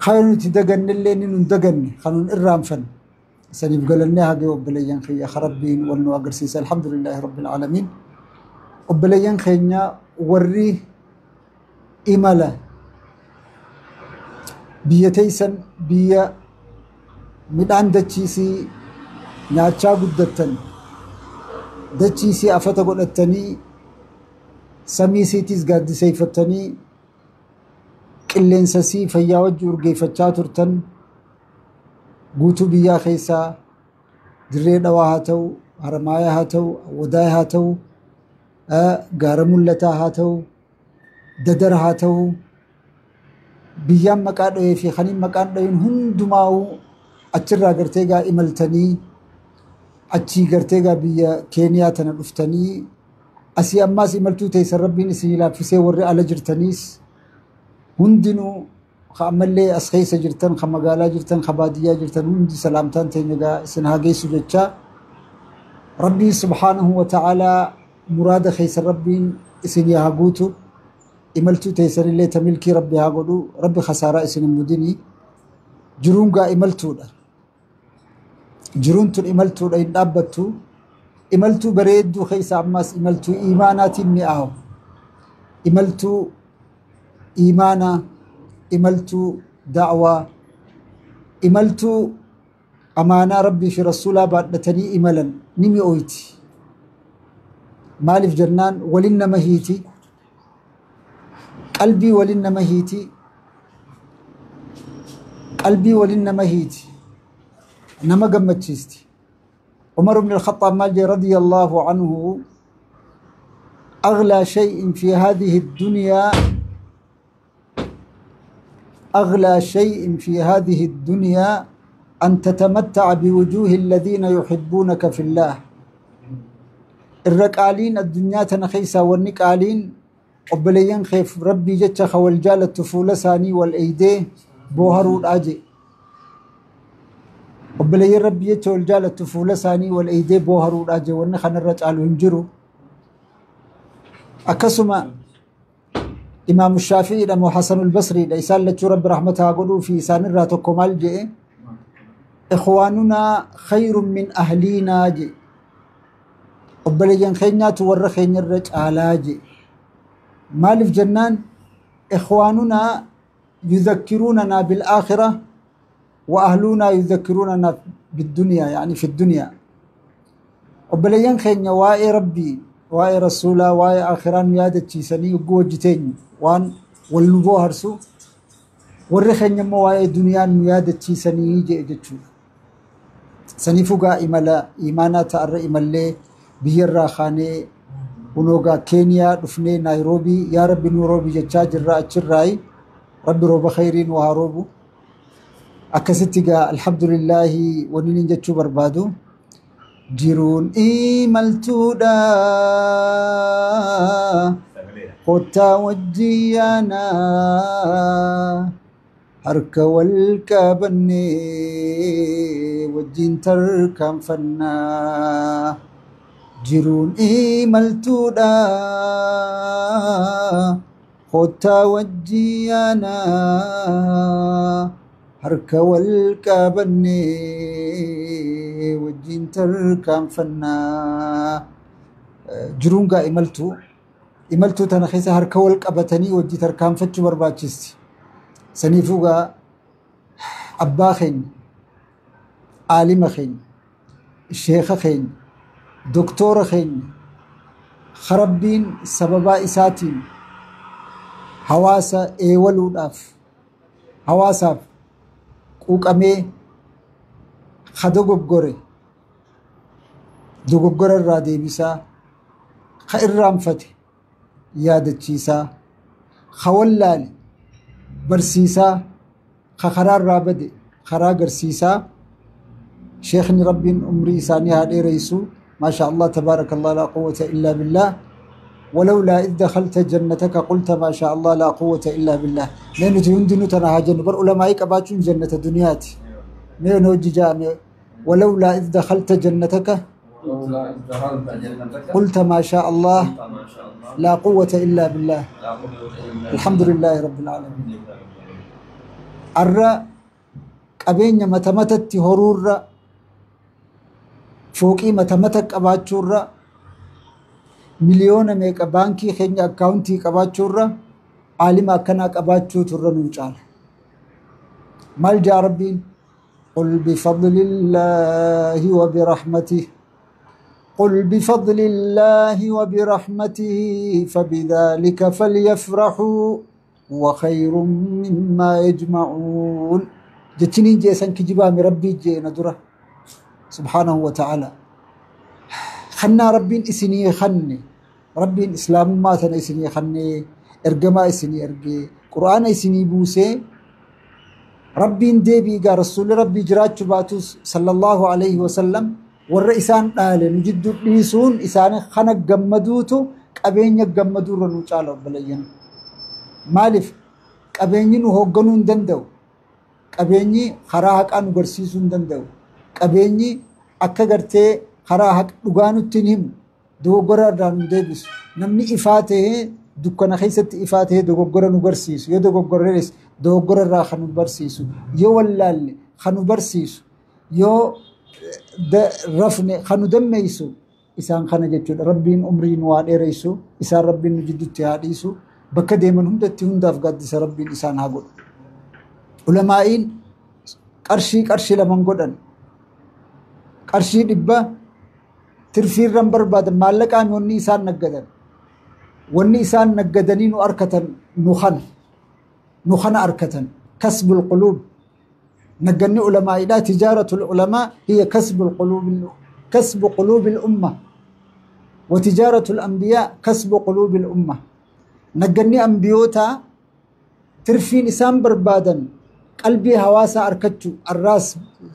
kan nuti dagannellee ni nun daganne kan nun irraanfanne saniif galannee hagee obboleeyyan kiyya rabbiin wal nu agarsiisa. Alhamdulillaahi rabbil aalamiin. Obboleeyyan keenya warri imala biyya teeysan biyya midhaan dachiisii nyaachaa guddattan dachiisii afata godhattanii samii isiitiis gaaddiseeyfattanii Qilleensa sii fayyaa wajji urgeeffachaa turtan guutuu biyyaa keessaa Dirree Dhawaa haa ta'u, Haramaayaa haa ta'u, Wadaay haa ta'u, Gaara Mul'ataa haa ta'u, Dadar haa ta'u, biyyaan maqaa dhahee fi kaniin maqaan dhahin hundumaa'uu achirraa gartee gaa imaltanii achii gartee gaa biyya Keeniyaa tana dhuftanii asii ammaas imaltuu teessan Rabbiin isinii laaffisee warri ala jirtaniis hundinuu ka ammallee as keessa jirtan, ka magaalaa jirtan, ka baadiyyaa jirtan hundi salaamtaan teenya gaa isin haa geessu jechaa Rabbiin subhaanahu wa ta'aalaa muraada keessan Rabbiin isinii haa guutu. Imaltuu teessanillee ta milkii Rabbi haa godhu. Rabbi khasaaraa isin hin mudinii. Jiruun gaa imaltuudha. Jiruun tun imaltuudha hin dhaabbattu. Imaltuu bareedduu keessa ammaas imaltuu iimaanaatiin mi'aawu. Imaltuu iimaanaa, imaltuu da'waa, imaltuu amaanaa Rabbii fi Rasuulaa baadhatanii imalan ni mi'ooyti. Maaliif jennaan walin nama hiiti, qalbii walin nama hiiti, qalbii walin nama hiiti, nama gammachiisti. Umar ibn al-Khattaab maal jedhe radiyallahu anhu: أغلى شيء في هذه الدنيا، أغلى شيء في هذه الدنيا أن تتمتع بوجوه الذين يحبونك في الله. الرقالين الدنيا تنخيسا والنقالين obboleeyyan keef Rabbii jecha ka wal jaalattu fuula isaanii wal eeydee booharuudhaa je. Obboleeyyan Rabbii jecha wal jaalattu fuula isaanii wal eeydee booharuudhaa je, wanni kanarra caalu hin jiru. Akkasuma Imaamu Shaafi'iidha moo Hasanul Basriidha, isaan lachuu Rabbi rahmata haa godhuu fi isaanirraa tokko maal je'e: ikhwaanunaa khayrun min ahliinaa je, obboleeyyan keenyaatu warra keenyarra caalaa je. Maaliif jennaan ikhwaanunaa yudhakkiruunanaa bilaakhira wa ahluunaa yudhakkiruunanaa biddunyaa, yani fi dunyaa. Obboleeyyan keenya waa'ee Rabbii, waa'ee Rasuulaa, waa'ee akhiraa nu yaadachiisanii yogguu wajji teenyu waan wal nu booharsu, warri keenya immoo waa'ee duniyaa nu yaadachiisanii jedhe jechuudha. Saniifuu gaa imala imaanaa ta'arra imallee biyyarraa kaanee kunoo gaa Keeniyaa dhufnee Naayiroobii, yaa Rabbi nu roobi jechaa jirra achirraayi. Rabbi rooba khayrii nu haa roobu. Akkasitti gaa alhamdulillaahi wanni inni jechuu barbaadu jiruun imaltuudha, kottaa wajjin yaanaa, harka wal qabannee wajjin tarkaanfannaa. Jiruun imaltuudha, kottaa wajjin yaanaa, harka wal qabannee wajjin tarkaanfannaa. Jiruun gaa imaltuu, imaltuu tana keessa harka wal qabatanii wajji tarkaanfachuu barbaachisti. Saniifuu gaa abbaa keenya, aalima keenya, sheeka keenya, doktoora keenya, Rabbiin sababaa isaatiin hawaasa eewaluudhaaf hawaasaaf quuqamee ka dogoggore dogoggora irraa deebisaa, ka irraanfate yaadachiisaa, ka wallaale barsiisaa, ka karaa irraa bade karaa agarsiisaa, sheekni Rabbiin umrii isaanii haa dheereysu. Maasha Allah, tabaaraka Allah, laa quwwata illaa billah. ولولا إذ دخلت جنتك قلت ما شاء الله لا قوة إلا بالله. Mee nuti hundinuu tana haa jennu bar, ulamaa'ii qabaachuun jannata duniyaati. Mee nu hojii jaame: ولولا إذ دخلت جنتك
ولولا إذ دخلت جنتك
قلت ما شاء الله
قلت ما شاء الله
لا قوة إلا بالله.
لا قوة إلا بالله.
الحمد لله رب العالمين. Arra qabeenya mata matatti horuurra, fooqii mata mata qabaachuurra, miliyoona meeqa baankii keenya akkaawuntii qabaachuurra aalima akkanaa qabaachuutu irra nuu caala. Maal jaa Rabbiin? قل بفضل الله وبرحمته، قل بفضل الله وبرحمته فبذلك فليفرحوا. وخير مما يجمعون. جتنين جيسان كجبام ربي جينا درة سبحانه وتعالى. خنا ربين إسني خني، ربين إسلام ما ثنا إسني خني، إرجما إسني إرجي، قرآن إسني بوسي. ربين ديبي قال رسول ربي جرات باتوس صلى الله عليه وسلم والرئيسان قال نجد ليسون إسان خنق جمدوتو قبين يجمدو رنو تعالى بلين. مالف قبيني نهوجنون دندو، قبيني خراهك أنو قرسيسون دندو، قبيني أكجرتي خراهك لغانو تنهم دوغرا دانو ديبس. نمني إفاته دكان خيست إفاته دوغرا نقرسيس، يو دوغرا ريس دوغرا را خنو برسيسو، يو ولال خنو برسيسو، يو رفن خنو دميسو. إسان خنا جتشول ربين أمرين وان إريسو، إسان ربين جدو تهاديسو، بكا ديمن هم دتي هم داف قدس ربين إسان هاقول. علمائين قرشي قرشي لمن قدن قرشي دبا ترفير رمبر بعد مالك عم وني إسان نقدن، وني إسان نقدنين وأركتن نخن نخن أركتن كسب القلوب. نقني علماء لا تجارة العلماء هي كسب القلوب، كسب قلوب الأمة، وتجارة الأنبياء كسب قلوب الأمة. نقني أنبيوتا ترفين إسان بربادا قلبي هواسا أركتشو الراس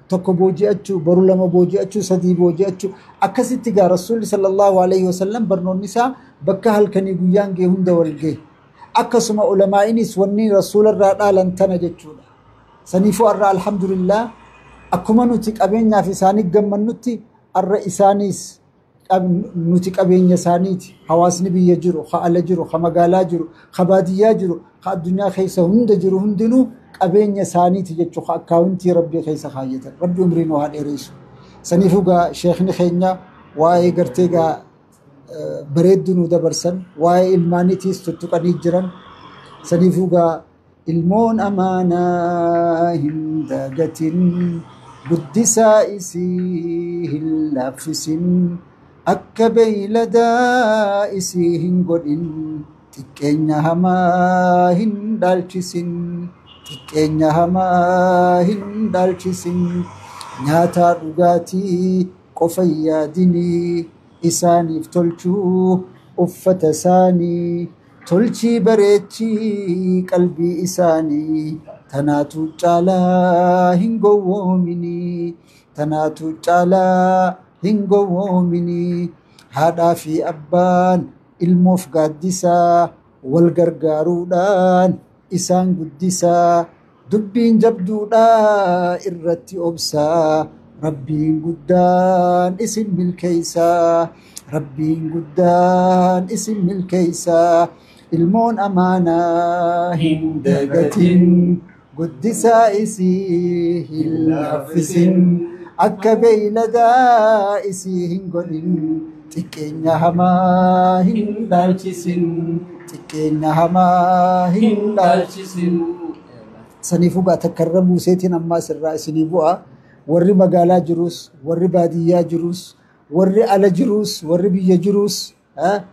تكو بوجي أتشو برو لما بوجي أتشو سدي بوجي أتشو أكسي تجا رسول صلى الله عليه وسلم برنو النساء بكا هل كني قيان جي هند والجي أكسما علماء نس وني رسول الرا لن تنجتشولا سنيفو الرا الحمد لله أكما نتك أبين في ساني جم نتي الرئيسانيس نتك أبين يسانيت حواس نبي يجرو خال جرو خمقالا جرو خبادية جرو خ الدنيا خيسة هند جرو هندنو أبين يسانيت جتشو خاكاونتي ربي خيسة خايته ربي أمرينو هالإريسو سنيفوغا شيخني خينا واي قرتيغا بريدنو دبرسن واي المانيتيس تتقني جرن سنيفوغا المون أمانة هندقة قدسا إسيه اللافسن أكبيل دائسيهن قدن تكين هما هندالشسن تكين هما هندالشسن نياتا رغاتي قفيا ديني إساني فتلشو أفتساني تلشي بريتشي قلبي إساني تناتو جالا هنغوومني تناتو جالا هنغوومني هذا في أبان الموف قدسا والغرغارودان إسان قدسا دبين جبدودا إرتي أبسا ربين قدان اسم الكيسا ربين قدان اسم الكيسا المون أمانة هندقة قدسا إسيه اللافسن أكبيل دائسي هنقلن تكين هما هندالشسن تكين هما هندالشسن سنيفوغا تكرموا سيتين أما سر سنيفوغا ورّي مقالا جروس ورّي بادية جروس ورّي على جروس ورّي بيا جروس ها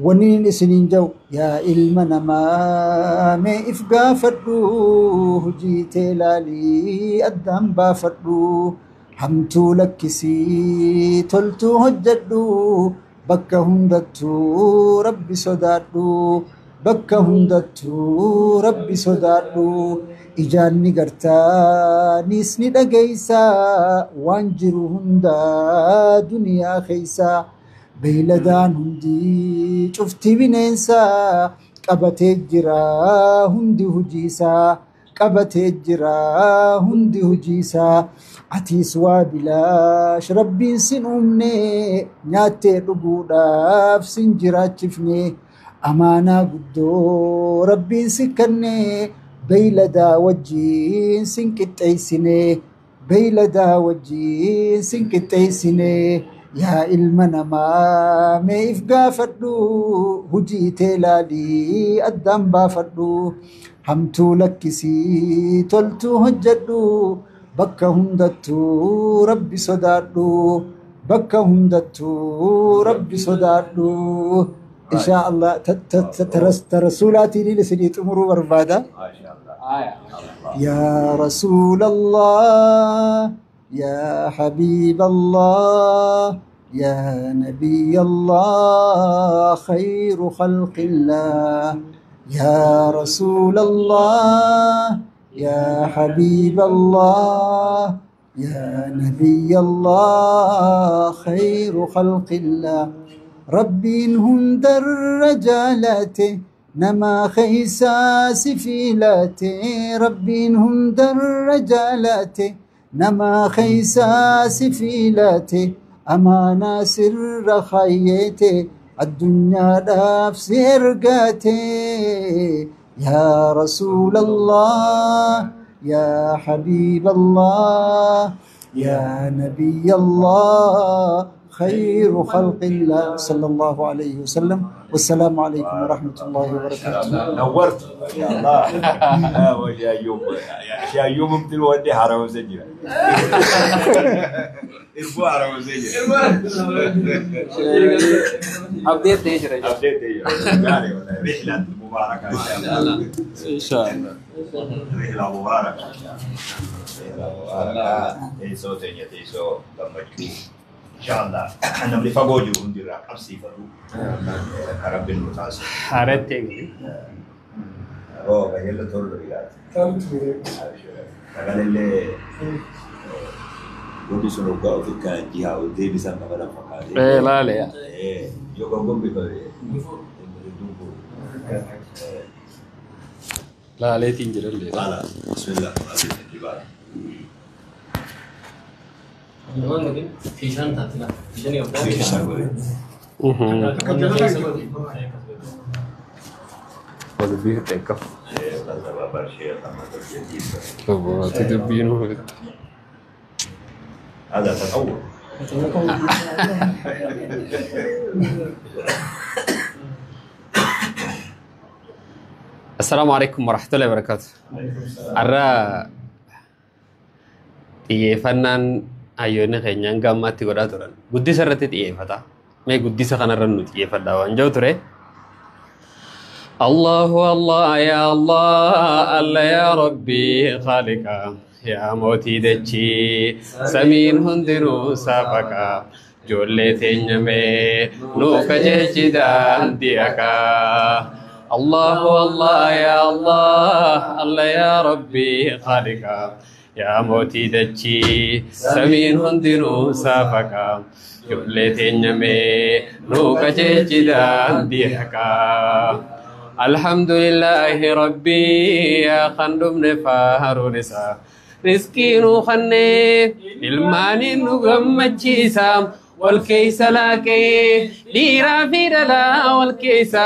ونين سنين جو يا إلمنا ما مي إفقا فردو جيت لالي أدام بافردو حمتو لكسي تلتو هجدو بكا هندتو ربي صدادو بكا هندتو ربي صدادو إجاني قرتا نيسني دقيسا وانجرو هندا دنيا خيسا بيلدان هندي شفتي بننسا قبتي جرا هندي هجيسا قبتي جرا هندي هجيسا أتيسوا بلاش ربي سن أمني نياتي رقوداف سنجرا تشفني أمانة قدو ربي سكني بيلدا وجين سنكتيسني بيلدا وجين سنكتيسني يا إلمنا ما ميفقا فردو هجيتي لالي أدام بافردو همتو لكسي تلتو هجدو بكا هندتو ربي صدادو بكا هندتو ربي صدادو. إن شاء الله ترسولاتي لي لسني تمروا بربادة.
ما شاء الله.
يا رسول الله، يا حبيب الله، يا نبي الله، خير خلق الله. يا رسول الله، يا حبيب الله، يا نبي الله، خير خلق الله. ربي إنهم درجالاته نما خيسا سفيلاته. ربي إنهم درجالاته نما خيسا سفيلاته. أمانة سر خيته الدنيا داف سرقته. يا رسول الله، يا حبيب الله، يا نبي الله، خير خلق الله، صلى الله عليه وسلم. والسلام عليكم ورحمة الله وبركاته.
نورت ما شاء الله. يا أيوب، يا أيوب مثل ودي حرام سجل. إربو حرام سجل.
Abdeet ta'ee jira.
أبديت يعني رحلة مباركة إن شاء الله.
إن شاء الله.
رحلة مباركة إن شاء الله. رحلة مباركة. تيسو تيني تيسو gammachuu. إن شاء الله. Namni fagoo jiru hundirraa qabsiifatu. Akka Rabbiin nu taasisu.
Haaratti eegale.
Oo qajeello tollu ilaati. Sagalee wanti sun hoggaa ofi kan jihaa ol deebisan nama lafa fakkaate.
Ee laale yaa.
Yoo gombifame.
Laaleetiin jedhallee.
Haala bismillah. Dibaala.
Fiishaan taate laa. Fiishaan qabdaa.
Fiishaan godhe.
Dubbii fixee qabu. Ati dubbii nu fixe.
هذا تطور.
Assalaamu alaikum warahmatullahi wabarakatuh. Har'a xiyyeeffannaan hayyoonni keenya hanga ammaatti godhaa turan guddisa irratti xiyyeeffata. Mee guddisa kanarra nu xiyyeeffadhaa waan jiru ture. Allahu Allah ya Allah Allah ya Rabbi khaliqa ya mootii dachii samiin hundinuu saafaqa ijoollee teenya mee nuu qajeelchi daandii haqaa. Allahu Allah ya Allah Allah ya Rabbi khaliqa ya mootii dachii samiin hundinuu saafaqa ijoollee teenya mee nuu qajeelchi daandii haqaa. Alhamdulillahi Rabbi yaa kan dhumne faaruun isaa riskii nuu kennee ilmaaniin nu gammachiisa wal keessa laaqee dhiiraa fi dhalaa wal keessa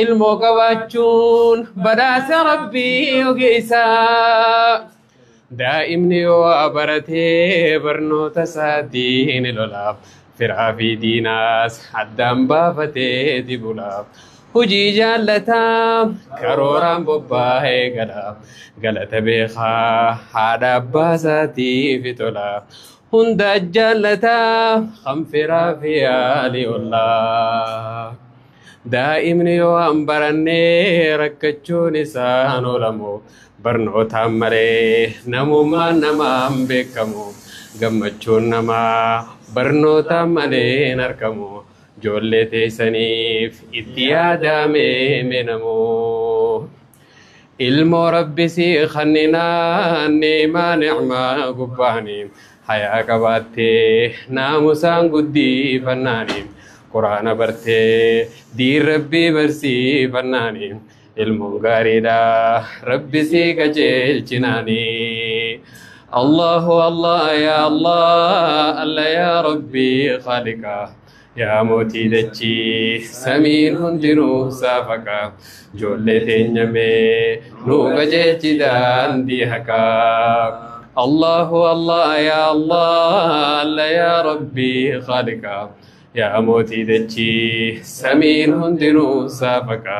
ilmoo qabaachuun badhaasa Rabbii ogeessa. Daa'imni yoo baratee barnoota isaatiin lola firaa fi diinaas addaan baafatee dibula. Hojii jaallataa karooraan bobbaa'ee gala galata beekaa haadha abbaa isaatiif tola hunda jaallataa kan firaa fi yaalii ollaa. Daa'imni yoo an barannee rakkachuun isaan oolamu barnootaan malee namummaan namaan beekamu gammachuun namaa barnootaan malee hin argamu. Ijoollee teessaniif itti yaadamee minamu. Ilmoo Rabbi si kenninaan ni'maa ni'maa gubbaani. Hayaa qabaattee naamusaan guddifannaani. Quraana bartee diin Rabbii barsiifannaani. Ilmoon gaariidha Rabbi si qajeelchinaani. Allahu Allah ya Allah Allah ya Rabbi khaliqa. Yaa mootii dachii samiin hundinuu saafaqa ijoollee teenya mee nuu qajeelchi daandii haqaa. Allahu Allah ya Allah Allah ya Rabbi khaliqa. Yaa mootii dachii samiin hundinuu saafaqa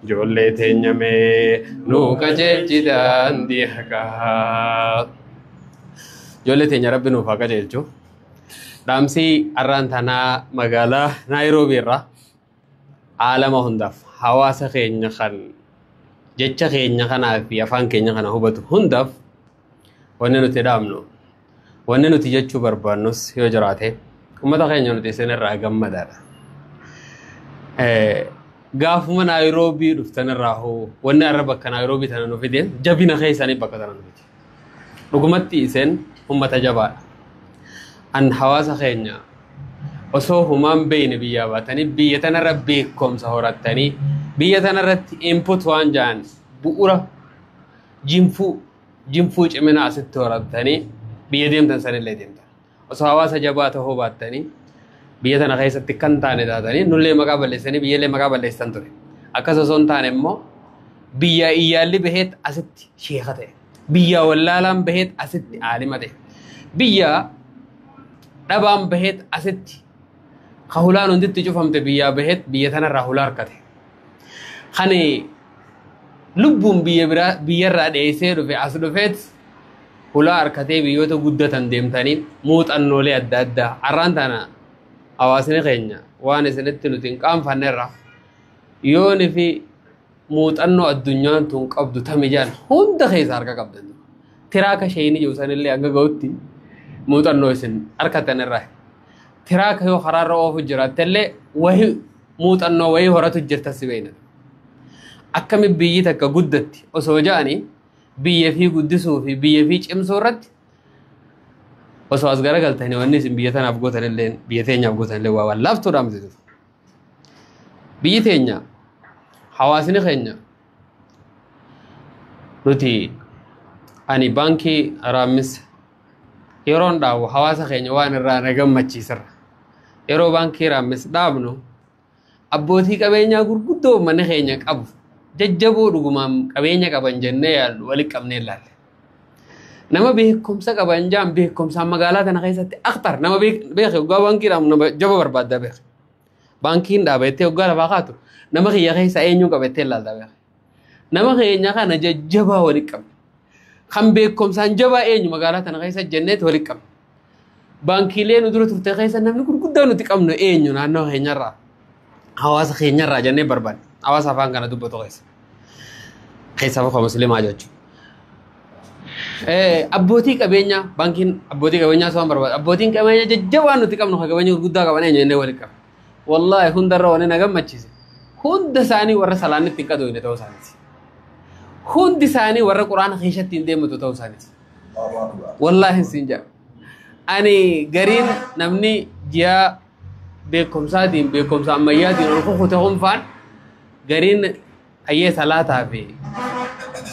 ijoollee teenya mee nuu qajeelchi daandii haqaa. Ijoollee teenya Rabbi nuuf haa qajeelchu. Dhaamsi har'aan tanaa magaalaa Naayiroobii irraa Aalama hundaaf hawaasa keenya kan jecha keenya kanaa fi afaan keenya kana hubatu hundaaf wanni nuti dhaabnu, wanni nuti jechuu barbaannus yoo jiraate, uummata keenya nuti isinirraa gammadaadha. Gaafuma Naayiroobii dhuftanirraa hoo wanni har'a bakka Naayiroobii tana nu fide jabina keessanii bakka tana nu fide. Dhugumatti isin uummata jabaadha. An hawaasa keenya osoo humaan beeyne biyyaa baatanii biyya tanarra beekumsa horattanii biyya tanarratti input waan ja'an bu'uura jinfuu cimina asitti horattanii biyya deemtan sanillee deemtan. Osoo hawaasa jabaa ta'uu baattanii biyya tana keessatti kan taane taatanii nullee maqaa balleessanii biyyallee maqaa balleessan ture. Akkas osoo hin taane immoo biyya iyyaalli baheet asitti sheeka ta'e. Biyya wallaalaan baheet asitti aalima ta'e. Biyya dhabaan baheet asitti ka hulaan hunditti cufamte biyyaa baheet biyya tanarraa hulaa harkate. Kan lubbuun biyya biraa biyyarraa dheessee dhufe as dhufeet hulaa harkatee biyyoota guddatan deemtanii muuxannoolee adda addaa har'aan tana hawaasni keenya waan isinitti nuti hin qaanfannerra yooni fi muuxannoo addunyaan tun qabdu tamijaan hunda keessa harka qabdan. Tiraaka shayini jiru sanillee hanga ga'utti muuxannoo isin harkatan irraa. Tiraaka yoo karaarra oofu jiraattellee wahi muuxannoo wayii horatu jirta si beeyna. Akkami biyyi takka guddatti osoo ja'anii biyya fi guddisuu fi biyya fi cimsuu irratti osoo as garagaltanii wanni isin biyya tanaaf gootanillee biyya teenyaaf gootanillee waa waan laaftuudha miti. Biyyi teenya hawaasni keenya nuti ani baankii Raammis yeroon dhaabu hawaasa keenya waan irraa na gammachiisirra. Yeroo baankii Raammis dhaabnu abbootii qabeenyaa gurguddoo uummanni keenya qabu jajjaboo dhugumaan qabeenya qaban jennee yaadnu walitti qabnee ilaalle. Nama beekumsa qaban jaan beekumsaan magaalaa tana keessatti aktar nama beeke hoggaa baankii dhaabu nama jaba barbaadda beeke. Baankiin dhaabattee hoggaa lafaa kaatu nama kiyya keessa eenyuun qabattee ilaalta beeke. Nama keenya kana jajjabaa walitti qabne. Kan beekumsaan jabaa eenyu magaalaa tana keessa jenneet walitti qabne. Baankiilee nu dura turte keessa namni gurguddaa nuti qabnu eenyu naannoo keenyarraa hawaasa keenyarraa jennee barbaanne. Hawaasa afaan kana dubbatu keessa. Keessa bakka musliimaa jechuudha. Abbootii qabeenyaa baankiin abbootii qabeenyaa osoo barbaadu abbootiin qabeenyaa jajjabaa nuti qabnu kan qabeenya gurguddaa qaban eenyu jennee walitti qabne. Wallaahi hundarra wanni na gammachiise hunda isaanii warra salaanni ittiin qadoofne ta'uu isaaniiti. Hundi isaanii warra quraana keessatti hin deematu ta'uu isaaniiti. Wallaahi siin jedha. Ani gariin namni ji'a beekumsaatiin beekumsa ammayyaatiin ol kukute hunfaan gariin hayyee salaataa fi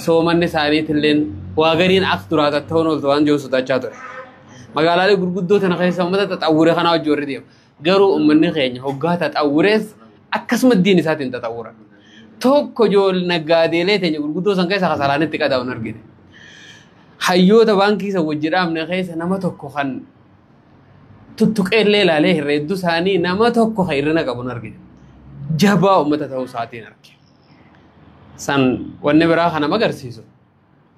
soomanni isaaniitilleen waa gariin akka duraa ta'uun ooltu waan jiru sodaachaa ture. Magaalaalee gurguddoo tana keessa uummata xaxawwure kanaa wajjin warri deemu. Garuu uummanni keenya hoggaa xaxawwurees akkasuma diin isaatiin xaxawwura. Tokko ijoollee naggaadeelee teenya gurguddoo san keessa kasalaan itti qadaa'uun argine. Hayyoota baankii san wajji dhaabne keessa nama tokko kan tuttuqeellee ilaalee herreedduu isaanii nama tokko kan hir'ina qabu argine. Jabaa uummata ta'uu isaatiin arge. San wanni biraa kana agarsiisu.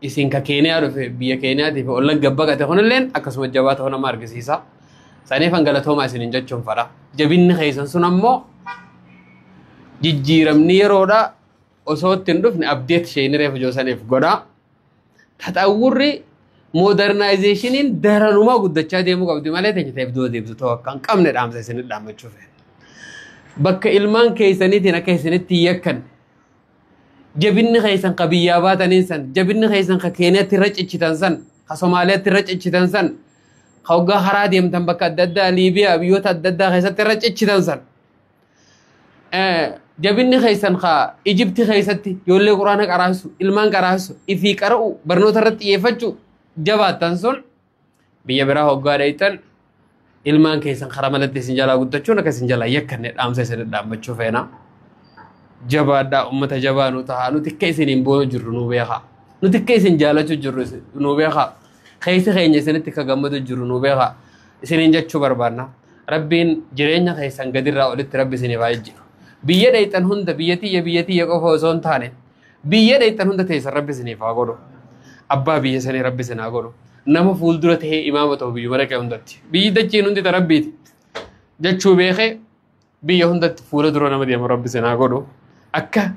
Isin ka Keeniyaa dhufe biyya Keeniyaatiif olla gabbaqate kunilleen akkasuma jabaa ta'uu nama argisiisa. Saniif hangalatoomaa isiniin jechuun fadha. Jabinni keessan sun ammoo jijjiiramni yeroodha osoo itti hin dhufne abdeet isheen reefu joosaniif godha. Taxawwurri moodernaayzeeshiniin daranumaa guddachaa deemuu qabdi malee teenya ta'eef du'a deemtu ta'uu akka hin qabne dhaamsa isinit dhaammachuuf. Bakka ilmaan keessaniitiin akka isinitti hin yakkanne jabinni keessan ka biyyaa baataniin san jabinni keessan ka Keeniyaatti irra ciccitan san ka Somaaliyaatti irra ciccitan san ka hoggaa karaa deemtan bakka adda addaa Liibiyaa biyyoota adda addaa keessatti irra ciccitan san jabinni keessan ka Ijipti keessatti ijoollee quraana qaraasu ilmaan qaraasu ifii qara'u barnoota irratti xiyyeeffachuu jabaattan sun biyya biraa hoggaa dheeytan ilmaan keessan karaa malatti isin jalaa guddachuun akka isin jalaa yakkanne dhaamsa isin dhaammachuu feena. Jabaadhaa uummata jabaa nu ta'a nuti akka isiniin boonu jirru nu beekaa nuti akka isin jaalachuu jirru nu beekaa keessi keenya isinitti akka gammadu jirru nu beekaa isiniin jechuu barbaanna. Rabbiin jireenya keessan gadirraa olitti rabbi isiniif haa jijjiiru. Biyya dheeyxan hunda biyya tiyya biyya tiyya qofa osoo hin taane biyya dheeyxan hunda teessan rabbi isiniif haa godhu. Abbaa biyya sanii rabbi isin haa godhu. Nama fuuldura tahee imaama ta'u biyyuma dhaqee hundatti. Biyyi dachiin hundi ta rabbiiti. Jechuu beekee Biyya hundatti fuula dura nama deemu Rabbi isin haa godhu. Akka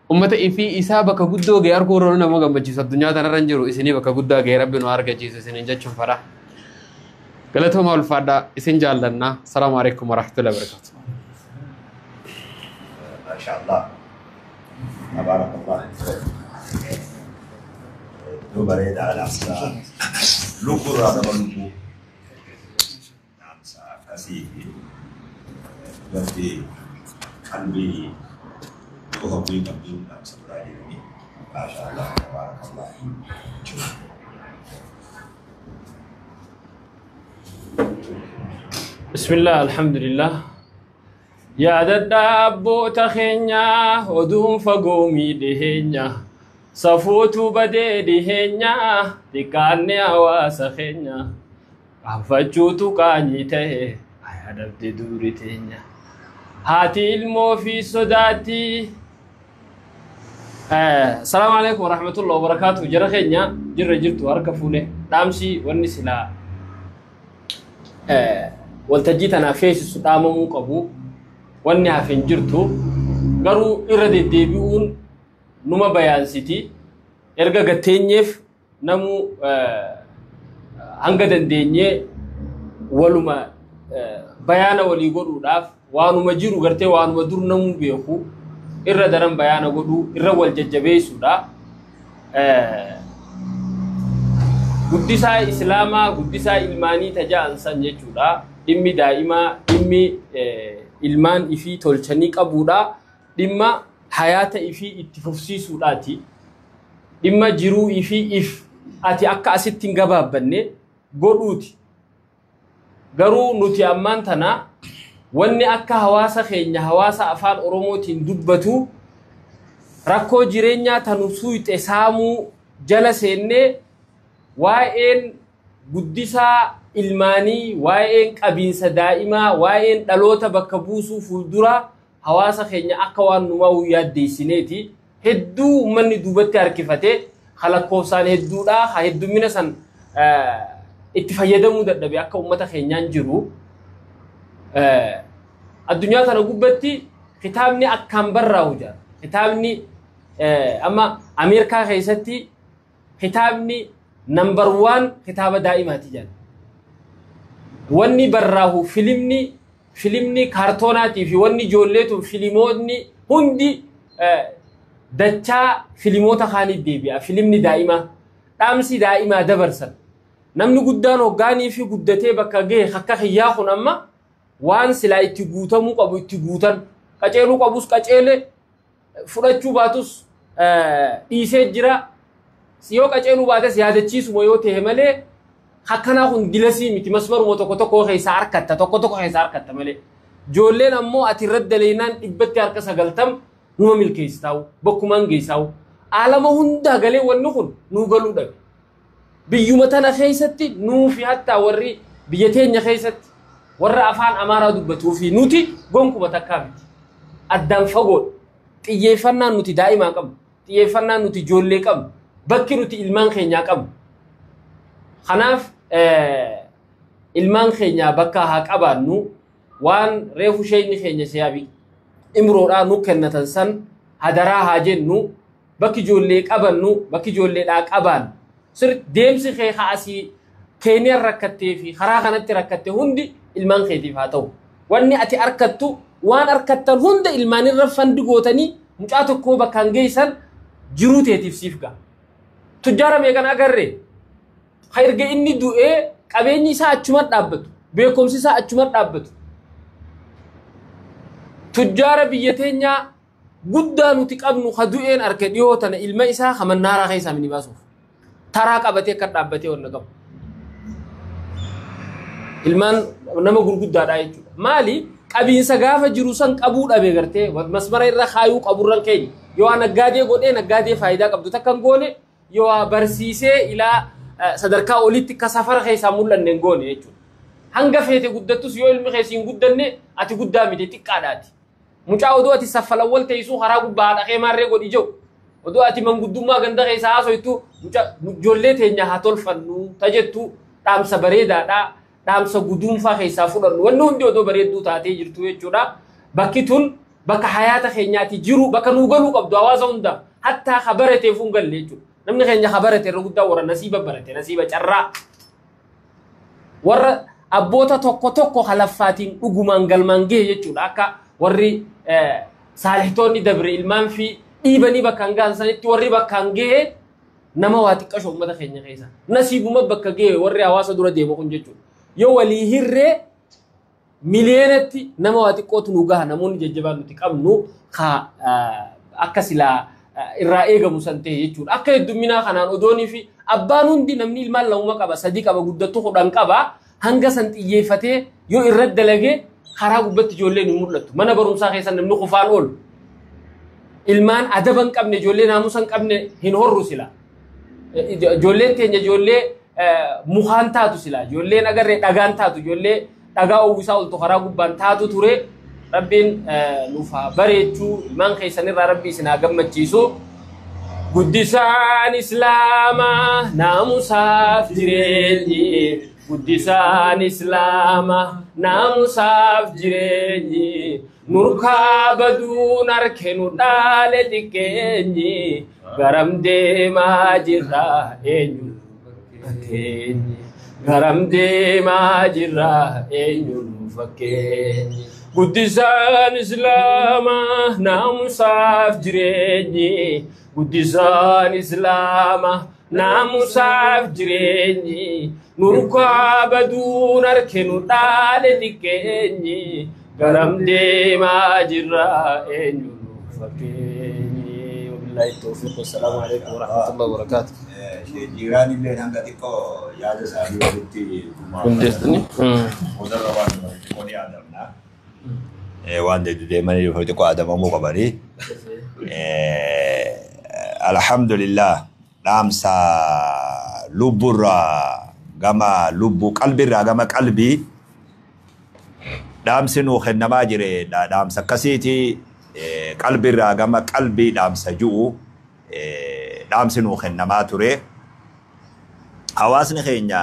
ummata ifii isaa bakka guddoo ga'e arguu irra nama gammachiisu addunyaa tanarra hin jiru, isinii bakka guddaa ga'e Rabbi nu argachiisu isiniin jechuun fadha. Galatooma, ulfaadhaa, isin jaallannaa. Salaamu alaikum warahmatullahi wabarakatuh.
Masha Allah. Tabarakallah. Iddoo bareedaa dhaamsa. Lubbuu irraa nama lubbuu. Dhaamsa akkasii fi dubarti qalbii yoo hawwii qabdu dhaamsa biraa jedhanii. Masha Allah. Tabarakallah.
بسم الله، الحمد لله. Yaadadhaa abboota keenyaa, oduun fagoo miidheenya, safuutu badee dhiheenya, xiqqaanne hawaasa keenya qaanfachuutu qaanyii ta'e yaadabde duuri teenya haati ilmoo fi sodaatti. Salaamu alaikum warahmatullahi wabarakaatuh. Jara keenya, jirra jirtu, harka fuune. Dhaamsi wanni silaa waltajjii tanaaf feesisu dhaamamuu qabu wanni hafe hin jirtu, garuu irra deddeebi'uun numa bayaansiti. Erga gatteenyeef namu hanga dandeenyee waluma bayaana walii godhuudhaaf, waanuma jiru gartee waanuma dur namuu beeku irra daran bayaana godhuu irra wal jajjabeessuudha. Guddisaa islaamaa, guddisaa ilmaanii taja'an san jechuudha. Dhimmi daa'imaa, dhimmi ilmaan ifii tolchanii qabuudha. Dhimma hayaata ifii itti fufsiisuudhaati. Dhimma jiruu ifii if ati akka asitti hin gabaabbanne godhuuti. Garuu nuti ammaan tana wanni akka hawaasa keenya, hawaasa afaan Oromootiin dubbatu, rakkoo jireenyaa tanu suyxe saamuu jala seennee waa'een guddisaa ilmaanii, waa'een qabiinsa daa'imaa, waa'een dhaloota bakka buusuu fuuldura hawaasa keenya akka waan numaa yaaddeessineeti. Hedduu uummanni duubatti harkifatee lakkoofsaan hedduudha. Ha heddummina san itti fayyadamuu dadhabe akka uummata keenyaan jiru. Addunyaa tana gubbatti kitaabni akkaan barraa'u jira. Kitaabni amma Ameerikaa keessatti kitaabni number one kitaaba daa'imaati jedha. Wanni barraahu filimni kaartoonaatii fi wanni ijoolleetu filimoonni hundi dachaa filimoota kaaniif deebi'a. Filimni daa'imaa dhaamsi daa'imaa dabarsan. Namni guddaan hoggaanii fi guddatee bakka gahe akka kiyyaa kun amma waan silaa itti guutamuu qabu itti guutan, qaceeluu qabus qaceele, fudhachuu baatus dhiisee jira. Yoo qaceeluu baates yaadachiisuma yoo ta'e malee akkanaa kun dilasii miti, masmaruma tokko tokko keessaa harkatta, tokko tokko keessaa harkatta malee. Ijoolleen ammoo ati irratti daleynaan 90% numa milkeessitaa'u, bakkumaan geessaa'u. Aalama hundaa galee wanni kun nuu galuu dhabe. Biyyuma tana keessatti nuufi hattaa warri biyya teenya keessatti warra afaan Amaaraa dubbatuu fi nuti gonkuma takkaa miti. Addaan fagoodha. Xiyyeeffannaan nuti daa'imaa qabnu, xiyyeeffannaan nuti ijoollee qabnu, bakki nuti ilmaan keenyaa qabnu. Kanaaf ilmaan keenyaa bakka haa qabaannu. Waan reefu sheeyni keenya siyaabi imroodhaa nu kennatan san hadaraa haa jennu, bakki ijoollee qabannu, bakki ijoolleedhaa qabaan sir deemsi kee haa asii Keeniyaan rakkattee fi karaa kanatti rakkatte hundi ilmaan keetiif haa ta'u. Wanni ati arkattu, waan arkattan hunda ilmaanirra fandi gootanii mucaa tokkoo bakkaan geessan jiruu teetiif siif ga'a. Tujjaara meeqan agarree? Ha erga inni du'ee qabeenyi isaa achuma dhaabbatu, beekumsi isaa achuma dhaabbatu. Tujjaara biyya teenyaa guddaa nuti qabnu ha du'een arke dhiyoo tana, ilma isaa ha mannaaraa keessaa mini baasuuf. Taraa qabatee akka dhaabbatee wanna qabu. Ilmaan nama gurguddaadha jechuudha. Maali? Qabiinsa gaafa jiru san qabuu dhabe, gartee masmara irra kaayuu qaburran keenya. Yoo naggaadee godhee naggaadee faayidaa qabdu takka hin goone, yoo barsiisee ilaa sadarkaa olitti akka safara keessaa mul'anne hin goone jechuudha. Hanga feete guddattus yoo ilmi keessi hin guddanne ati guddaa miti, xiqqaadhaati. Mucaa odoo ati saffalawwal teessuu karaa gubbaa dhaqee maarree godhi jiru. Odoo ati manguddummaa ganda keessaa haasoytu mucaa ijoollee teenya haa tolfannu tajettu dhaamsa bareedaadha. Dhaamsa guduunfaa keessaa fudhannu. Wanni hundi odoo bareedduu taatee jirtu jechuudha. Bakki tun bakka hayaata keenyaati jiru bakka nuu galuu qabdu hawaasa hundaaf hattaa ka barateef hin galle jechuudha. Namni keenya ka barate irra guddaa warra nasiiba barate nasiiba carraa warra abboota tokko tokko halaffaatiin dhugumaan galmaan gahe jechuudha. Akka warri saalihtoonni dabre ilmaan fi dhiibanii bakka hin gahan sanitti warri bakka hin gahe nama waa xiqqasho uummata keenya keessa. Nasiibuma bakka gahe warri hawaasa dura deemu kun jechuudha. Yoo walii hirree miliyeenatti nama waa xiqqootu nu gaha namoonni jajjabaan nuti qabnu ka akka silaa irraa eegamu san ta'e jechuudha. Akka heddumminaa kanaan odoonii fi abbaan hundi namni ilmaan lamuma qaba sadii qaba guddattu 10 qaba hanga san xiyyeeffatee yoo irratti dalagee karaa gubbatti ijoolleen hin mul'attu. Mana barumsaa keessa namni qofaan oolu. Ilmaan adaba hin qabne ijoollee naamusa hin qabne hin horru sila. Ijoolleen teenya ijoollee mukaan taatu sila. Ijoolleen agarree dhagaan taatu ijoollee dhagaa uwwisaa oltu karaa gubbaan taatu ture. Rabbiin nuuf haa bareechuu ilmaan keessanirraa rabbi isin haa gammachiisu. Guddisaan Islaamaa naamusaaf jireenyi. Guddisaan Islaamaa naamusaaf jireenyi. Nurkaa baduun harkinu dhaale xiqqeenyi. Garam deemaa jirra eenyu fakkeenyi. Garam deemaa jirra eenyu fakkeenyi. Guddisaan Islaamaa naamusaaf jireenyi. Guddisaan Islaamaa naamusaaf jireenyi. Nurkaa baduun harkinu dhaale xiqqeenyi. Garam deemaa jirra eenyu fakkeenyi. Wabillahi tawfiiq. Wassalaamu alaikum warahmatullahi wabarakaatuh.
Jiiraan illee hanga xiqqoo yaada isaanii walitti
Hundeessanii?
Boodarra waan xiqqoo ni yaadamna. Waan deemanii dhufe xiqqoo adabamuu qabanii. Alhamdulillah dhaamsa lubburraa gama lubbuu qalbiirraa gama qalbii dhaamsi nuu kennamaa jire dhaamsa akkasiiti qalbiirraa gama qalbii dhaamsa ju'u dhaamsi nuu kennamaa ture. Hawaasni keenya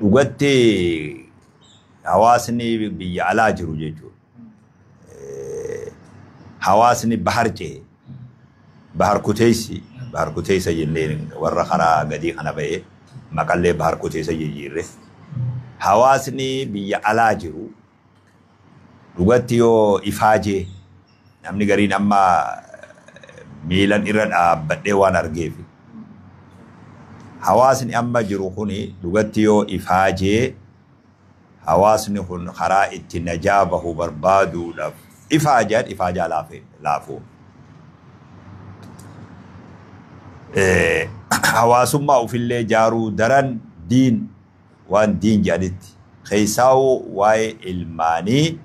dhugatti hawaasni biyya alaa jiru jechuudha. Hawaasni bahar ce'e bahar kuteessi bahar kuteessa jenneen warra karaa gadii kana ba'e maqallee bahar kuteessa jijjiirre. Hawaasni biyya alaa jiru dhugatti yoo ifaajee namni gariin amma miilan irra dhaabbadhee waan argeef hawaasni amma jiru kuni dhugatti yoo ifaajee hawaasni kun karaa itti najaa bahu barbaaduudhaaf ifaajaan ifaajaa laafuu. Hawaasummaa ofillee jaaruu daran diin waan diin jedhanitti keessaawuu waa'ee ilmaanii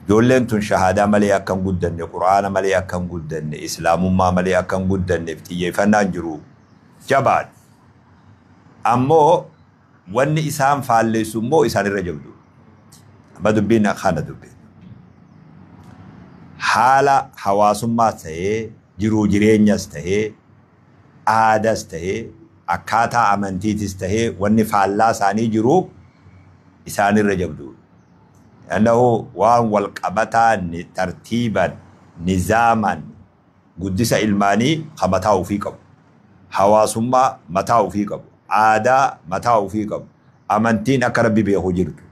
ijoolleen tun shahaadaa malee akka hin guddanne quraana malee akka hin guddanne islaamummaa malee akka hin guddanneef xiyyeeffannaan jiru jabaadha. Ammoo wanni isaan faalleessu immoo isaan irra jabdu. Amma dubbiin kana dubbiin. Haala hawaasummaa ta'ee jiruu jireenyas ta'ee aadaas ta'ee akkaataa amantiitis ta'ee wanni faallaa isaanii jiru isaanirra jabdu. Annahu waan wal qabataa tartiiban nizaaman guddisa ilmaanii ka mataa ofii qabu. Hawaasummaa mataa ofii qabu. Aadaa mataa ofii qabu. Amantiin akka rabbi beeku jirtu.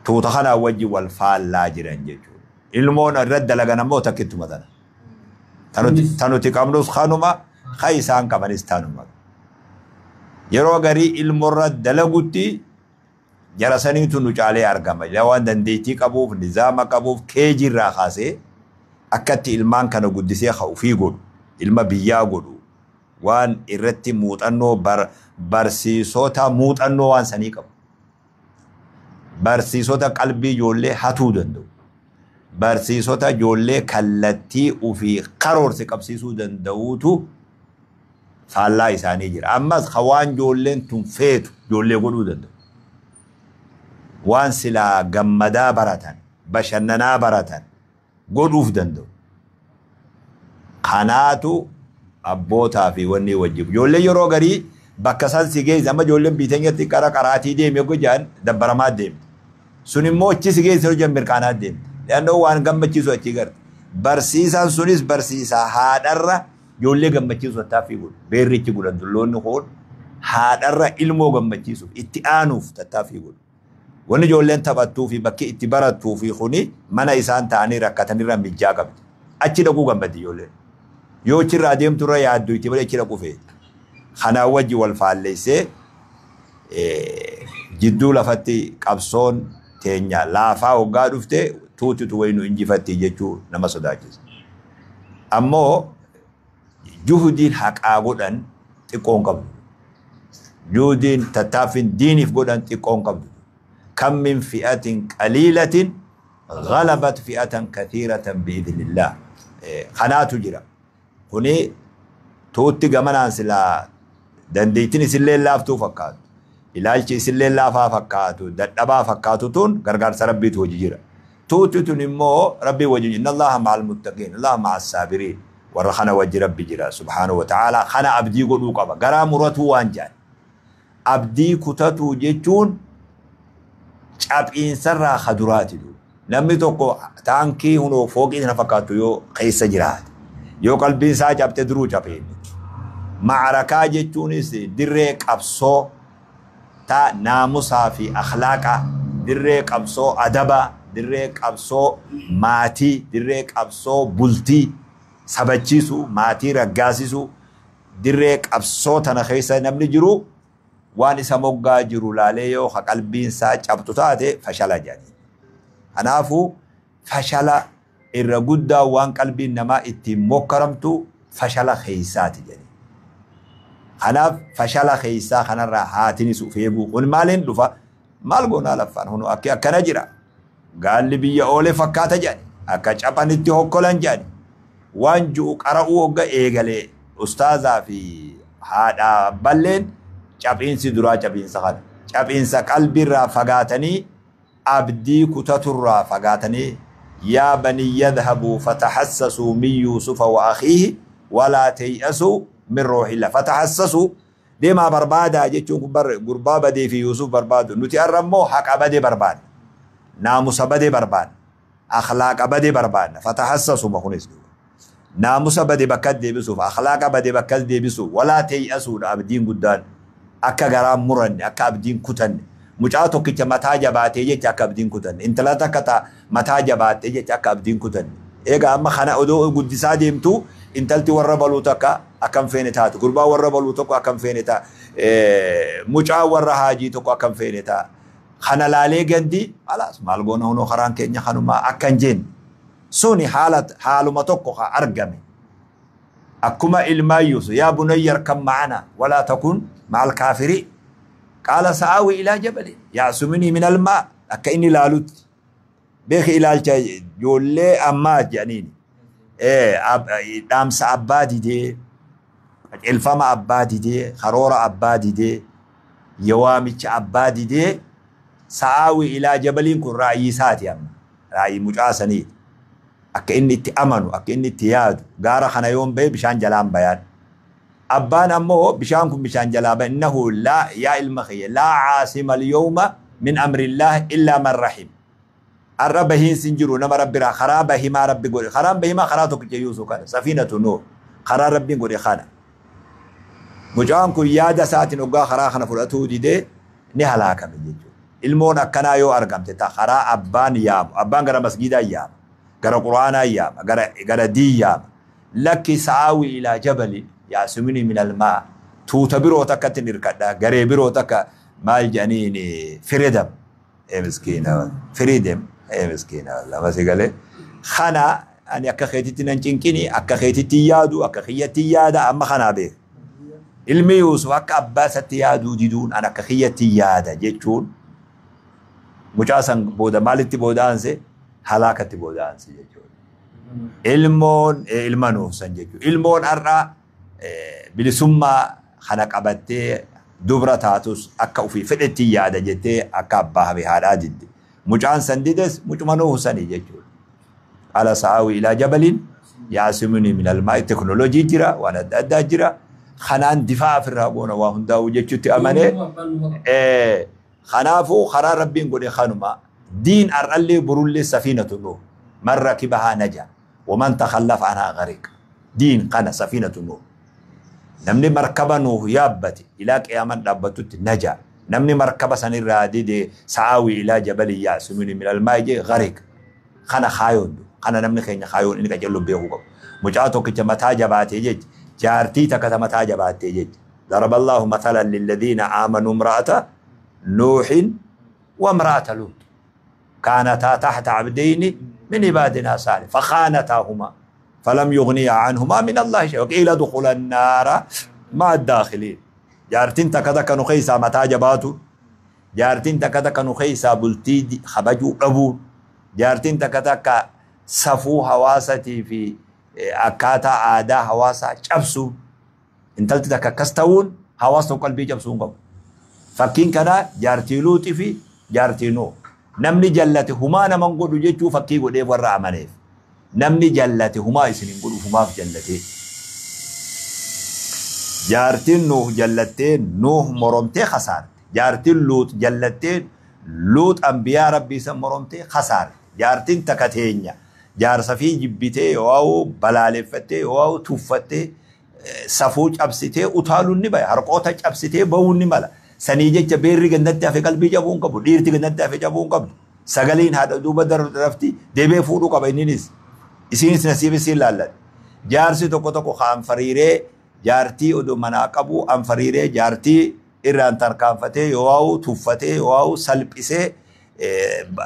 Tuuta kanaa wajji wal faallaa jiran jechuudha. Ilmoon irratti dalagan ammoo takkittuma tana. Tanuti qabnus kanuma ka isaan qabanis tanuma. Yeroo garii ilmoorra dalagutti jara saniitu nu caalee argama. Waan dandeettii qabuuf, nizaama qabuuf, keejirraa kaasee akkatti ilmaan kana guddisee ka ofii godhu, ilma biyyaa godhu, waan irratti muuxannoo barsiisota muuxannoo waan sanii qabu. Barsiisota qalbii ijoollee hatuu danda'u. Barsiisota ijoollee kallattii ofii karoorse qabsiisuu danda'uutu faallaa isaanii jira. Ammas ka waan ijoolleen tun feetu ijoollee godhuu danda'u. Waan silaa gammadaa baratan, bashannanaa baratan godhuuf danda'u. Kanaatu abbootaa fi wanni wajjin. Ijoolleen yeroo garii bakka isaan si geesse amma ijoolleen biiteenyatti qara qaraatii deeme gojaan dabbaramaa deemti. Sun immoo achi si geesse hojjan mirqaanaa deemte. Leannoo waan gammachiisu achii garte. Barsiisaan sunis barsiisaa haadharra ijoollee gammachiisu tattaaffii godhu. Beerrichi godhan dulloonni kun haadharra ilmoo gammachiisuuf itti aanuuf tattaaffii godhu. Wanni ijoolleen taphattuu fi bakki itti barattuu fi kuni mana isaan ta'anii rakkatanirra mijjaa qabdi. Achi dhaquu gammaddi ijoolleen. Yoo achirraa deemturra yaaddu itti malee achi dhaquu feeti. Kanaan wajji wal faalleessee jidduu lafatti qabsoon teenya laafaa hoggaa dhufte tuutitu wayii nu injifatti jechuu nama sodaachisa. Ammoo juhdiin haqaa godhan xiqqoo hin qabdu. Juhdiin tattaaffiin diiniif godhan xiqqoo hin qabdu. Kam min fi'atin qaliilatin ghalabat fi'atan kathiiratan bi'idhnillah. Kanaatu jira. Kuni tuutti gamanaan silaa dandeettiin isillee laaftuu fakkaatu. Ilaalchi isillee laafaa fakkaatu, dadhabaa fakkaatu tun gargaarsa Rabbiitu hojii jira. Tuutti tun immoo Rabbii wajjin inna Allaha ma'al muttaqiin, Allaha ma'as saabiriin. Warra kana wajji Rabbi jira subhaanahu wa ta'ala. Kana abdii godhuu qaba. Garaa muratuu waan jedhan. Abdii kutatuu jechuun caphiinsarraa kaduraati. Namni tokko taankii hunoo fooqii sana fakkaatu yoo keessa jiraate. Yoo qalbiin isaa cabte duruu caphee. Macrakaa jechuunis dirree qabsoo ta naamusaa fi akhlaaqa, dirree qabsoo adabaa, dirree qabsoo maatii, dirree qabsoo bultii sabachiisu, maatii raggaasisu, dirree qabsoo tana keessa namni jiru waan isa moggaa jiru laalee yoo ka qalbiin isaa cabtu taate fashala jedhani. Kanaafuu fashala irra guddaa waan qalbiin namaa ittiin mokkaramtu fashala keessaati jedhani. Kanaaf fashala keessaa kanarraa haatinis of eeguu. Kun maaliin dhufa? Maal goonaa laffaan hunu akki akkana jira. Gaalli biyya oole fakkaata jedhani. Akka caphanitti hokkolan jedhani. Waan ji'u qara'uu hogga eegalee ustaazaa fi haadha balleen caphiinsi duraa caphiinsa kana. Caphiinsa qalbiirraa fagaatanii abdii kutaturraa fagaatanii yaa banii yadhabuu fatahassasuu min Yuusufa wa akhiihi walaa tay'asuu min ruuhillah. Fatahassasuu deemaa barbaadaa jechuun kun bar gurbaa badee fi Yuusuf barbaadu. Nuti har'a immoo haqa badee barbaadna. Naamusa badee barbaadna. Akhlaaqa badee barbaadna. Fatahassasuma kunis. Naamusa badee bakka deebisuuf, akhlaaqa badee bakka deebisuuf, walaa tay'asuudha abdiin guddaan. Akka garaa muranne, akka abdiin kutanne. Mucaa tokkicha mataa jabaatee jecha akka abdiin kutanne. Intala takka ta mataa jabaattee jecha akka abdiin kutanne. Egaa amma kana odoo guddisaa deemtu intalti warra baluu takka akkam feene taatu. Gurbaa warra baluu tokko akkam feene ta'a. Mucaa warra haajii tokko akkam feene ta'a. Kana laalee gandi alaas maal goona hunoo karaan keenya kanumaa akka hin jenne. Suni haaluma tokko ka argame. Akkuma ilmaan Yuusuf yaa bunayya arkam ma'ana walaa takun ma'al kaafiriin. Qaala sa'aawi ilaa jabalin ya'sumunii min almaa akka inni ilaalutti. Beeki ilaalcha ijoollee ammaa jedhaniini. Dhaamsa abbaa didee, qajeelfama abbaa didee, karoora abbaa didee, yawaamicha abbaa didee sa'aawi ilaa jabaliin kun raa'yii isaati amma. Raa'yii mucaa saniiti. Akka inni itti amanu, akka inni itti yaadu, gaara kana yoon bahe bishaan jalaan bayaan. Abbaan ammoo bishaan kun bishaan jalaa bahe innahu laa yaa ilma kiyya laa caasima al-yawma min amrillah illaa man rahim. Har'a bahiinsi hin jiru nama rabbi irraa karaa bahimaa rabbi godhe. Karaan bahimaa karaa tokkicha Yuusuf kana safiinatu Nuuh karaa rabbiin godhe kana. Mucaan kun yaada isaatiin hoggaa karaa kana fudhatuu didee ni halaakame jechuudha. Ilmoon akkanaa yoo argamte ta karaa abbaan yaamu abbaan gara masgiidaa yaama gara quraanaa yaama gara diin yaama. Lakki sa'aawi ilaa jabali yaasumini min almaa tuuta biroo takkatti hin hirkadha garee biroo takka maal jedhaniin freedom miskiina freedom miskiina lama si galee kana ani akka keetitti nan cinqini akka keetitti yaadu akka kiyyatti yaada amma kanaa beeka. Ilmi Yuusuf akka abbaa isatti yaaduu diduun an akka kiyyatti yaada jechuun mucaa san booda maalitti booda aanse halaakatti booda aanse jechuudha. Ilmoon ilma Nuuf san jechuudha. Ilmoon har'a bilisummaa kana qabattee dubra taatus akka ofii fedhetti yaada jettee akka abbaa fi haadhaa didde. Mucaan san dides mucuma Nuuf sanii jechuudha. Qaala sa'aawi ilaa jabaliin yaasimuni min almaa'i teknooloojii jira waan adda addaa jira. Kanaan difaa ofirraa goona waa hundaa'u jechuutti amanee. Kanaafuu karaa rabbiin godhe kanuma Diin har'allee borullee safiinatu Nuuh. Man rakibahaa naja. Waman takhallafa anhaa gariq. Diin kana safiinatu Nuuh. Namni markaba Nuuh yaabbate ilaa qiyaaman dhaabbattutti naja. Namni markaba sanirraa dide sa'aawi ilaa jabalin ya'simuni minal maa'i jee gariq. Kana kaayoon kana namni keenya kaayoon inni qajeelloon beekuu qabu. Mucaa tokkicha mataa jabaatee jecha jaartii takka ta mataa jabaattee jecha. Daraballahu mathalan lilladhiina aamanuu imra'ata Nuuhin wa imra'ata Luut. Kaanataa tahta abdayni min ibaadinaa saalih fakhaanataahuma falam yughniyaa anhumaa min Allahi shay'a waqiila udkhula annaara ma'a daakhiliin. Jaartiin takka takka nu keessaa mataa jabaatu, jaartiin takka takka nu keessaa bultii kabajuu dhabuun, jaartiin takka takka safuu hawaasatii fi akkaataa aadaa hawaasaa cabsuun, intalti takka akkas ta'uun hawaasa tokko qalbii cabsuu hin qabu. Fakkiin kanaa jaartii Luuxii fi jaartii Nuuh. Namni jallate humaa naman godhu jechuu fakkii godhee warra amaneef. Namni jallate humaa isin hin godhu humaaf jallatee. Jaartiin Nuuh jallattee Nuuh moromtee kasaarte. Jaartiin Luux jallattee Luux anbiyaa Rabbii san moromtee kasaarte. Jaartiin takka teenya jaarsa fi jibbitee yoo balaaleffattee yoo tuffattee safuu cabsitee utaaluun ni baya. Harqoota cabsitee bahuun ni mala. Sanii jecha beerri gandatti hafe qalbii cabuu hin qabu. Dhiirti gandatti hafe cabuu hin qabdu. Sagaleen haadha duuba rafti deebee fuudhuu qaba inninis. Isiinis nasiib isiin laalladha. Jaarsi tokko tokko anfariiree jaartii odoo manaa qabu anfariiree jaartii irraan tarkaanfatee yoo tuffatee yoo salphisee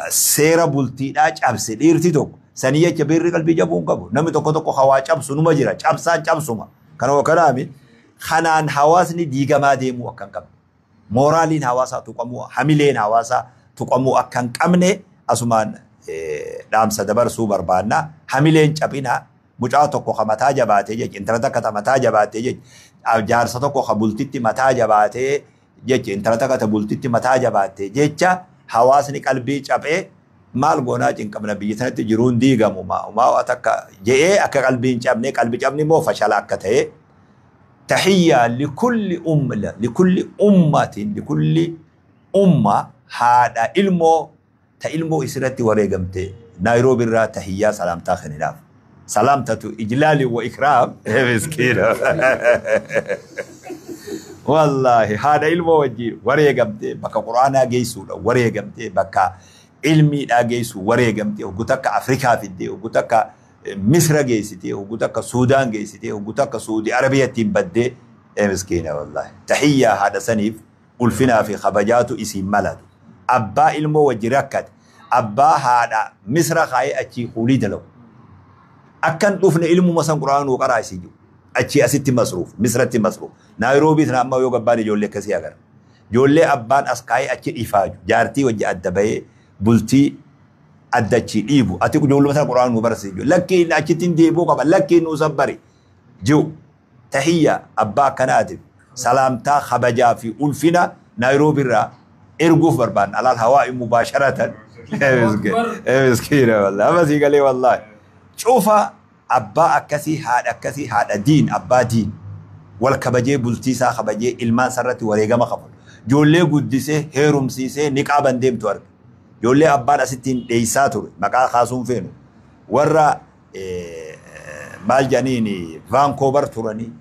seera bultiidhaa cabse dhiirti tokko. Sanii jecha beerri qalbii cabuu hin qabu. Namni tokko tokko hawaa cabsu numa jira. Cabsaan cabsuma. Kanuma kanaami kanaan hawaasni diigamaa deemuu akka hin qabne. Mooraaliin hawaasaa tuqamuu, hamileen hawaasaa tuqamuu akka hin qabne asumaan dhaamsa dabarsuu barbaanna. Hamileen cabinaa mucaa tokko ka mataa jabaatee jecha, intala takka ta mataa jabaatee jecha, jaarsa tokko ka bultitti mataa jabaatee jecha, intala takka ta bultitti mataa jabaattee jecha hawaasni qalbii caphee maal goonaa cinqabna biyya sanatti jiruun diigamu maa takka je'ee akka qalbiin cabne qalbi cabni immoo fashala akka ta'e. Tahiyyaa likulli umma likulli ummatin likulli umma haadha ilmoo ta ilmoo isirratti wareegamte Naayiroobi irraa tahiyyaa salaamtaa kenninaaf. Salaamtatu ijlaali wa ikraam miskiina. Wallaahi haadha ilmoo wajjin wareegamte bakka quraanaa geessuudha wareegamte bakka ilmiidhaa geessu wareegamte hoggu takka Afrikaa fiddee hoggu takka Misra geessitee hoggu takka Suudaan geessitee hoggu takka Suudi Arabiyattiin baddee miskiina wallaahi. Tahiyyaa haadha saniif ulfinaa fi kabajaatu isiin malatu. Abbaa ilmoo wajji rakkate abbaa haadha Misra kaayee achii kuulii dalagu. Akkan dhufne ilmuma san quraana nuu qaraa isii jiru. Achii asitti masruuf Misratti masruuf. Naayiroobii sana amma yoo gabbaan ijoollee akkasii agarra. Ijoollee abbaan as kaayee achi ifaaju jaartii wajji adda bahee bultii adda achii dhiibu. Ati ijoolluma sana quraana nuu barsiisi jiru. Lakkii inni achitti hin deebi'uu qaba lakkii nuu sabbari jiru. Tahiyyaa abbaa akkanaatiif salaamtaa kabajaa fi ulfina Naayiroobii irraa erguuf barbaanna. Alaal hawaa'i mubaasharatan. Miskiina wallaahi. Amma sii galee wallaahi. Cufa abbaa akkasii haadha akkasii haadha diin abbaa diin wal kabajee bultii isaa kabajee ilmaan isaarratti wareegama kafalu. Ijoollee guddisee heerumsiisee niqaaban deemtu arga. Ijoollee abbaan asittiin dheeysaa ture maqaa kaasuun feenu. Warra maal jedhaniin Vaankoobar turanii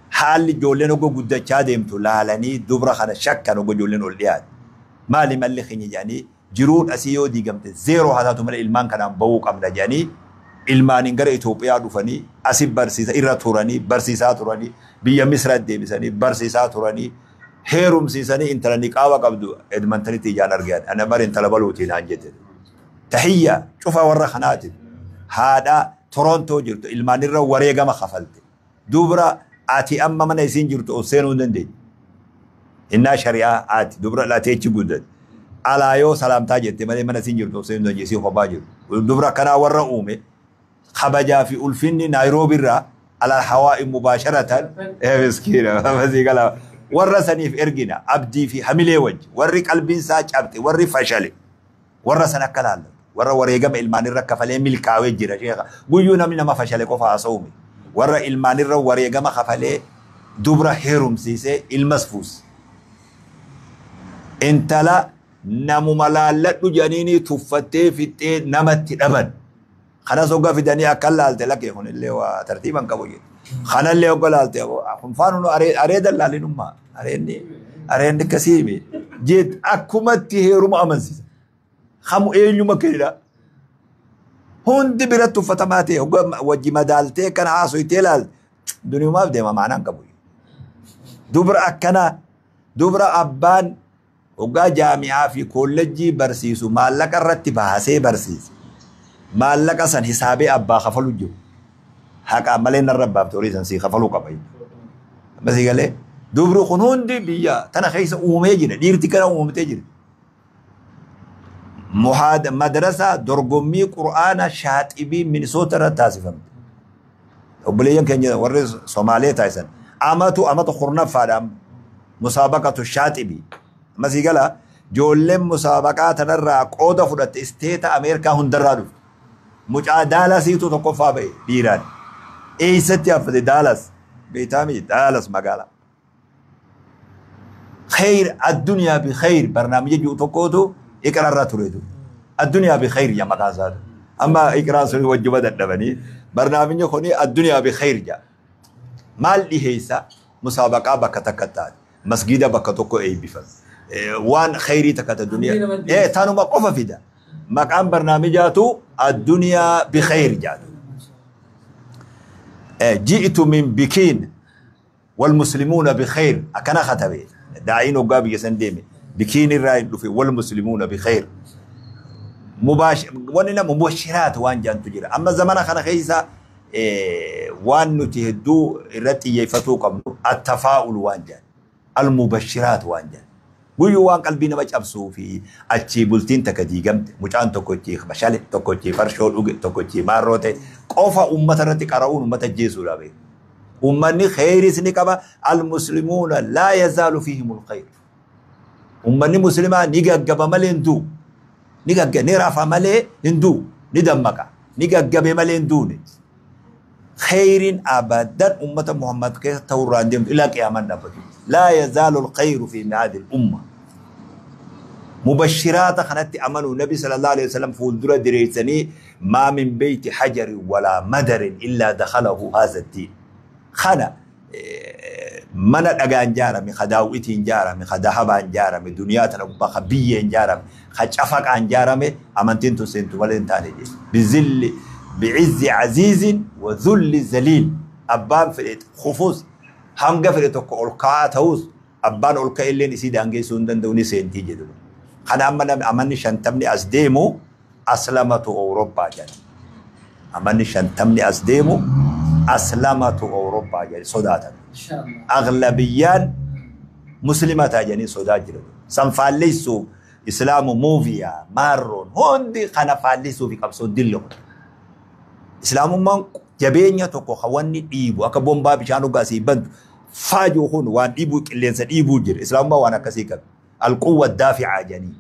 haalli ijoolleen oggo guddachaa deemtu laalanii dubra kana shakkan oggo ijoolleen ol dhiyaate. Maali malli keenya jedhanii jiruun asii yoo diigamte zeeroo haa taatu malee ilmaan kanaan bahuu qabna jedhanii ilmaaniin gara Itoophiyaa dhufanii asi barsiisa irra turanii barsiisaa turanii biyya Misra deebisanii barsiisaa turanii heerumsiisanii intala niqaaba qabdu Edmontonitti ijaan argan ana bara intala baluutiin naan jette. Tahiyyaa cufa warra kanaatiif haadha Torontoo jirtu ilmaanirra wareegama kafalte. Dubra ati amma mana isiin jirtu ol seenuu hin dandeenye. Innaa shari'aa ati dubra latee achi guddate. Alaa yoo salaamtaa jette malee mana isiin jirtu ol seenuu hin dandeenye isii kophaa jirtu. Dubra akkanaa warra uume kabajaa fi ulfinni Naayiroobi irraa alal hawaa'i mubaasharatan miskiina masii gala warra saniif ergina abdii fi hamilee wajji warri qalbiin isaa cabxe warri fashale warra san akka laallatu warra wareegama ilmaanirra kafalee milkaawee jira sheekha guyyuu namni nama fashale qofa haasa'ume warra ilmaanirra wareegama kafalee dubra heerumsiisee ilmas fuuse. Intala Namuma laalladhu jedhaniini tuffattee fixxee namatti dhaban. Kanas hoggaa fidanii akka laalte lakkee kunillee waa tartiiban qabu jedhu. Kanallee hoggaa laalte kun faanuu areeda laalinummaa areenni akkasii hime. Jeet akkumatti heeruma amansiisa. Hamu eenyuma kennidha. Hundi biratti uffatamaa ta'e hoggaa wajji madaaltee kan haasoytee laalte duniyumaaf deema maanaan qabu. Dubra akkanaa dubra abbaan hoggaa jaami'aa fi koolleejjii barsiisu maallaqa irratti baasee barsiisa. Maallaqa san hisaabee abbaa kafalu jiru. Haqaa malee narra baafte horii san sii kafaluu qaba. Ammasii galee dubri kun hundi biyya tana keessa uumee jira. Dhiirti kana uumtee jira. Madrasaa dorgommii Qur'aana Shaaxibii Minisoota irratti taasifamte. Obboleeyyan keenya warri Somaalee taasisan. Amatu amata kurnaffaadha amma. Musaabaqatu Shaaxibii. Ammasii gala ijoolleen musaabaqaa tanarraa qooda fudhatte isteeta Ameerikaa hundarraa dhufte. Mucaa Daalasiitu tokkoffaa ba'e dhiiraan. Eessatti haffate Daalas? Beektaami Daalas magaalaa. Khayr addunyaa bi khayr barnaamija jiru tokkootu iqra irra tureetu. Addunyaa bi khayr yaa maqaan isaatu. Amma iqraan sun wajjuba dadhabanii barnaamijni kuni addunyaa bi khayr jaa. Maal dhiheessa musaabaqaa bakka takka taate masgiida bakka tokko eebbifame. Waan khayrii takka ta duniyaa. Tanuma qofa fida. Maqaan barnaamijaatu addunyaa bi khayr jaatu. Ji'tu min bikiin والمسلمون بخير أكنا ختبه داعين وقابي يسندمي بكين الراي دفي والمسلمون بخير مباشر وننا مبشرات وان جان تجرى أما زمان خنا خيسا وان نتهدو الرتي يفتو قبل التفاؤل وان جان المبشرات وان جان قولوا وان قلبي نمج أبسو في أتشي بولتين تكدي قمت مجان تكوتي بشالي تكوتي فرشول تكوتي ماروتي قوفا أمة رتي قرؤون أمة جيسو لابي أمني خير سنكبا المسلمون لا يزال فيهم الخير أمني مسلمة نيجا مالي ندو نيجا نرفع مالي ندو ندمك نيجا مالي ندوني خير أبدا أمة محمد كيف توران ديم إلى قيام النبي لا يزال الخير في ميعاد الأمة مبشرات خنت أمنوا النبي صلى الله عليه وسلم فولدرة دريسني ما من بيت حجر ولا مدر إلا دخله هذا الدين خنا من الأجان جارمي خداوتين جارمي خدهبان جارمي دنياتنا بخبيين جارمي خشفق عن جارمي أمنتين تسنتو ولين تاني بذل بعز عزيز وذل ذليل أبان في خفوز هم قفل ألقاء تهوز أبان ألقاء اللي نسيد أنجي سندن دوني سنتي جدو خنا أمنا أمني شنتمني أسديمو أسلمت أوروبا جن أمني شنتمني أسديمو أسلمت أوروبا جن صداتا أغلبيا مسلمات جن صدا جلو سنفاليسو إسلام موفيا مارون هوندي خنا فاليسو في كبسو دلو إسلام من جبينيا توكو خواني ديبو أكا بومبا بشانو غاسي بند فاجو هون وان ديبو كلينسا ديبو جير إسلام ما وانا كسيكا القوة الدافعة جاني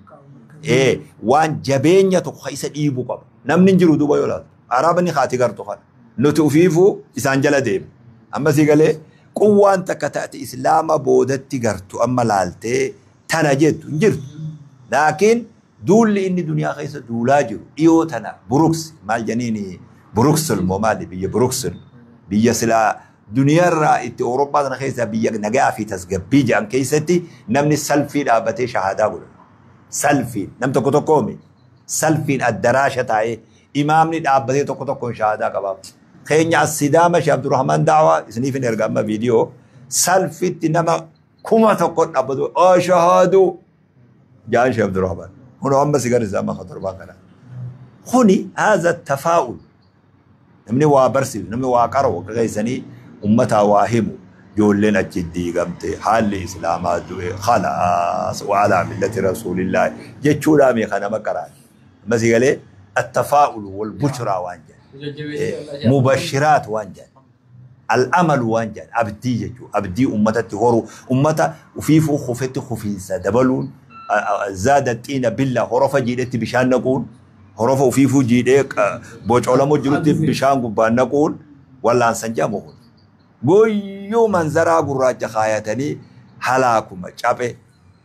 إيه وان جبينيا توكو خيسا ديبو قب نم ننجرو دوبا يولاد عربني خاتي غرتو خان نتوفيفو إسان جلا ديم أما سيقالي قوة أنت كتأتي إسلام بودتي غرتو أما لالتي تنجت نجرت لكن دول إني دنيا خيسا دولاجرو إيو تنا بروكس مال جنيني بروكسل مومالي بيا بروكسل بيا سلا دنيا رأيت أوروبا نخيسة بيا نجا في تسجبي جان كيستي نمني سلفي أبتي شهادة قول سلفي نم تكتكومي سلفي الدراشة تاعي إمامني أبتي تكتكون شهادة كباب خيني السدامة شيخ عبد الرحمن دعوة سنيفين إرجع فيديو سلفي تنما كم تكون أبدو أشهدوا جان شيخ عبد الرحمن هنا هم سيجار زمان خطر باكنا خوني هذا التفاؤل نمني وابرسي نمني واقرو كغيسني أمتها واهمو يقول لنا جدي قمتي حال الإسلام خلاص وعلى ملة رسول الله جتشو لامي خنا مكران بس قال التفاؤل والبشرى وانجل مبشرات وانجل الأمل وانجل أبدي جتشو أبدي أمتها تهورو أمتها وفيفو خفت خفين دبلون زادت إينا بالله غرفة جيدت بشان نقول غرفة وفيفو جيدك بوج علماء جلوت بشان قبان نقول ولا انسان مهون قويو منظرة قراجة خايتني هلاكم شابه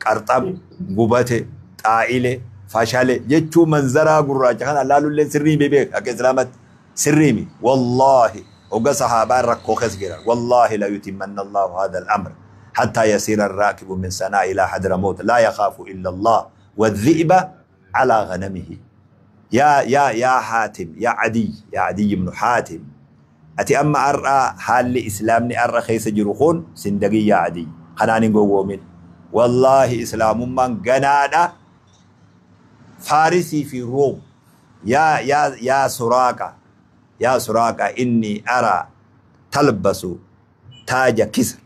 قرطم قبته Xaa'ile fashale jechuu manzaraa gurraacha kana laalullee sirrii mi beek akka islaamatti sirrii mi. Wallaahi hogga sahaabaan rakkoo keessa jiran, wallaahi la yutimmanna Allahu hadha al-amr hatta yasira ar-raakibu min sanaa ila hadramoot laa yakhaafu illa Allah wadhi'ba ala ghanamihi. Yaa yaa yaa Haatim, yaa Adiy, yaa Adiy ibnu Haatim, ati amma har'a haalli islaamni har'a keessa jiru kun sindagii, yaa Adiy, kanaan hin gowwoomin. Wallaahi islaamummaan ganaadha Faarisii fi Room. Yaa yaa yaa Suraaqa, yaa Suraaqa, inni ara talbasu taaja Kisra.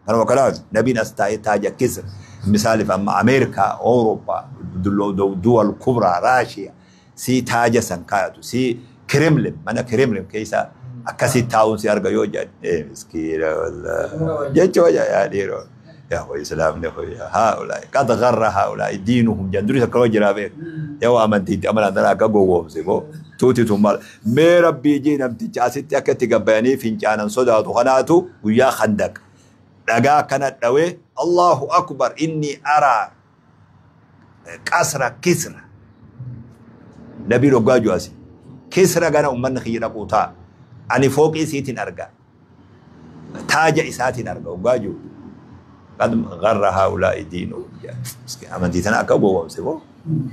Kanuma kanaaf nabiin as taa'ee taaja Kisra. Misaaliif amma Ameerikaa, Awurooppaa, duwal kubraa, Raashiyaa si taaja san kaayatu, si Kremlin, mana Kremlin keessa akkasii taa'uun si arga yoo jedhan, ee miskiina wallaahi jechuu yaa dhiiroo, yaa hoo islaamni hoo haa'ulaa'i qad gharra haa'ulaa'i diinuhum jedhan. Duris akkama jiraa beek yoo amantiitti amanan tana akka gowwoomse moo tuuti tun maal mee rabbii jee namticha asitti akka itti gabbayanii fincaanan sodaatu kanaatu guyyaa Khandaq dhagaa akkana dhawee, Allahu akbar, inni araa qasra Kisra. Nabiin hoggaa jiru asi Kisra gana ummanni kiyya dhaquu ta'a, ani fooqii isiitiin arga, taaja isaatiin arga hoggaa jiru, qad gharra haa'ulaa'i diinuhum. Amantii tana akka gowwoomse moo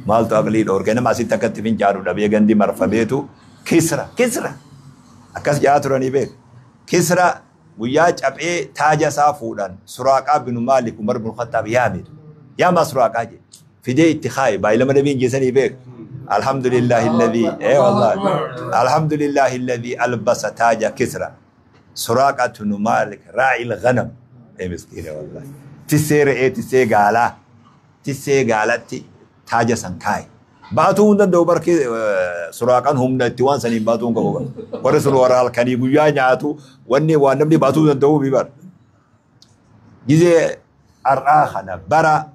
maaltu aqlii dhoorke? Nama asitti akkatti fincaanu dhabee gandi marfameetu Kisra Kisra akkas jaa turanii beek. Kisra guyyaa caphee taaja isaa fuudhan, Suraaqaa binu Maalik, Umar bin Khattaab yaamitu yaamaa Suraaqaa jedhe, fidee itti kaaye. Baay'ilama nabiin geessanii beek. Alhamdulillahi alladhi, eh wallahi, alhamdulillahi alladhi albasa taaja Kisra Suraaqaa binu Maalik raa'il ghanam. Eh miskiina wallahi, tissee re'ee, tissee gaalaa, tissee gaalatti taaja san kaaye. Baatuu hin danda'u barkee Suraaqaan humna itti waan saniin baatuu hin qabu. Warri sun warra halkanii guyyaa nyaatu, wanni waan namni baatuu danda'u mi bar. Gizee har'aa kana bara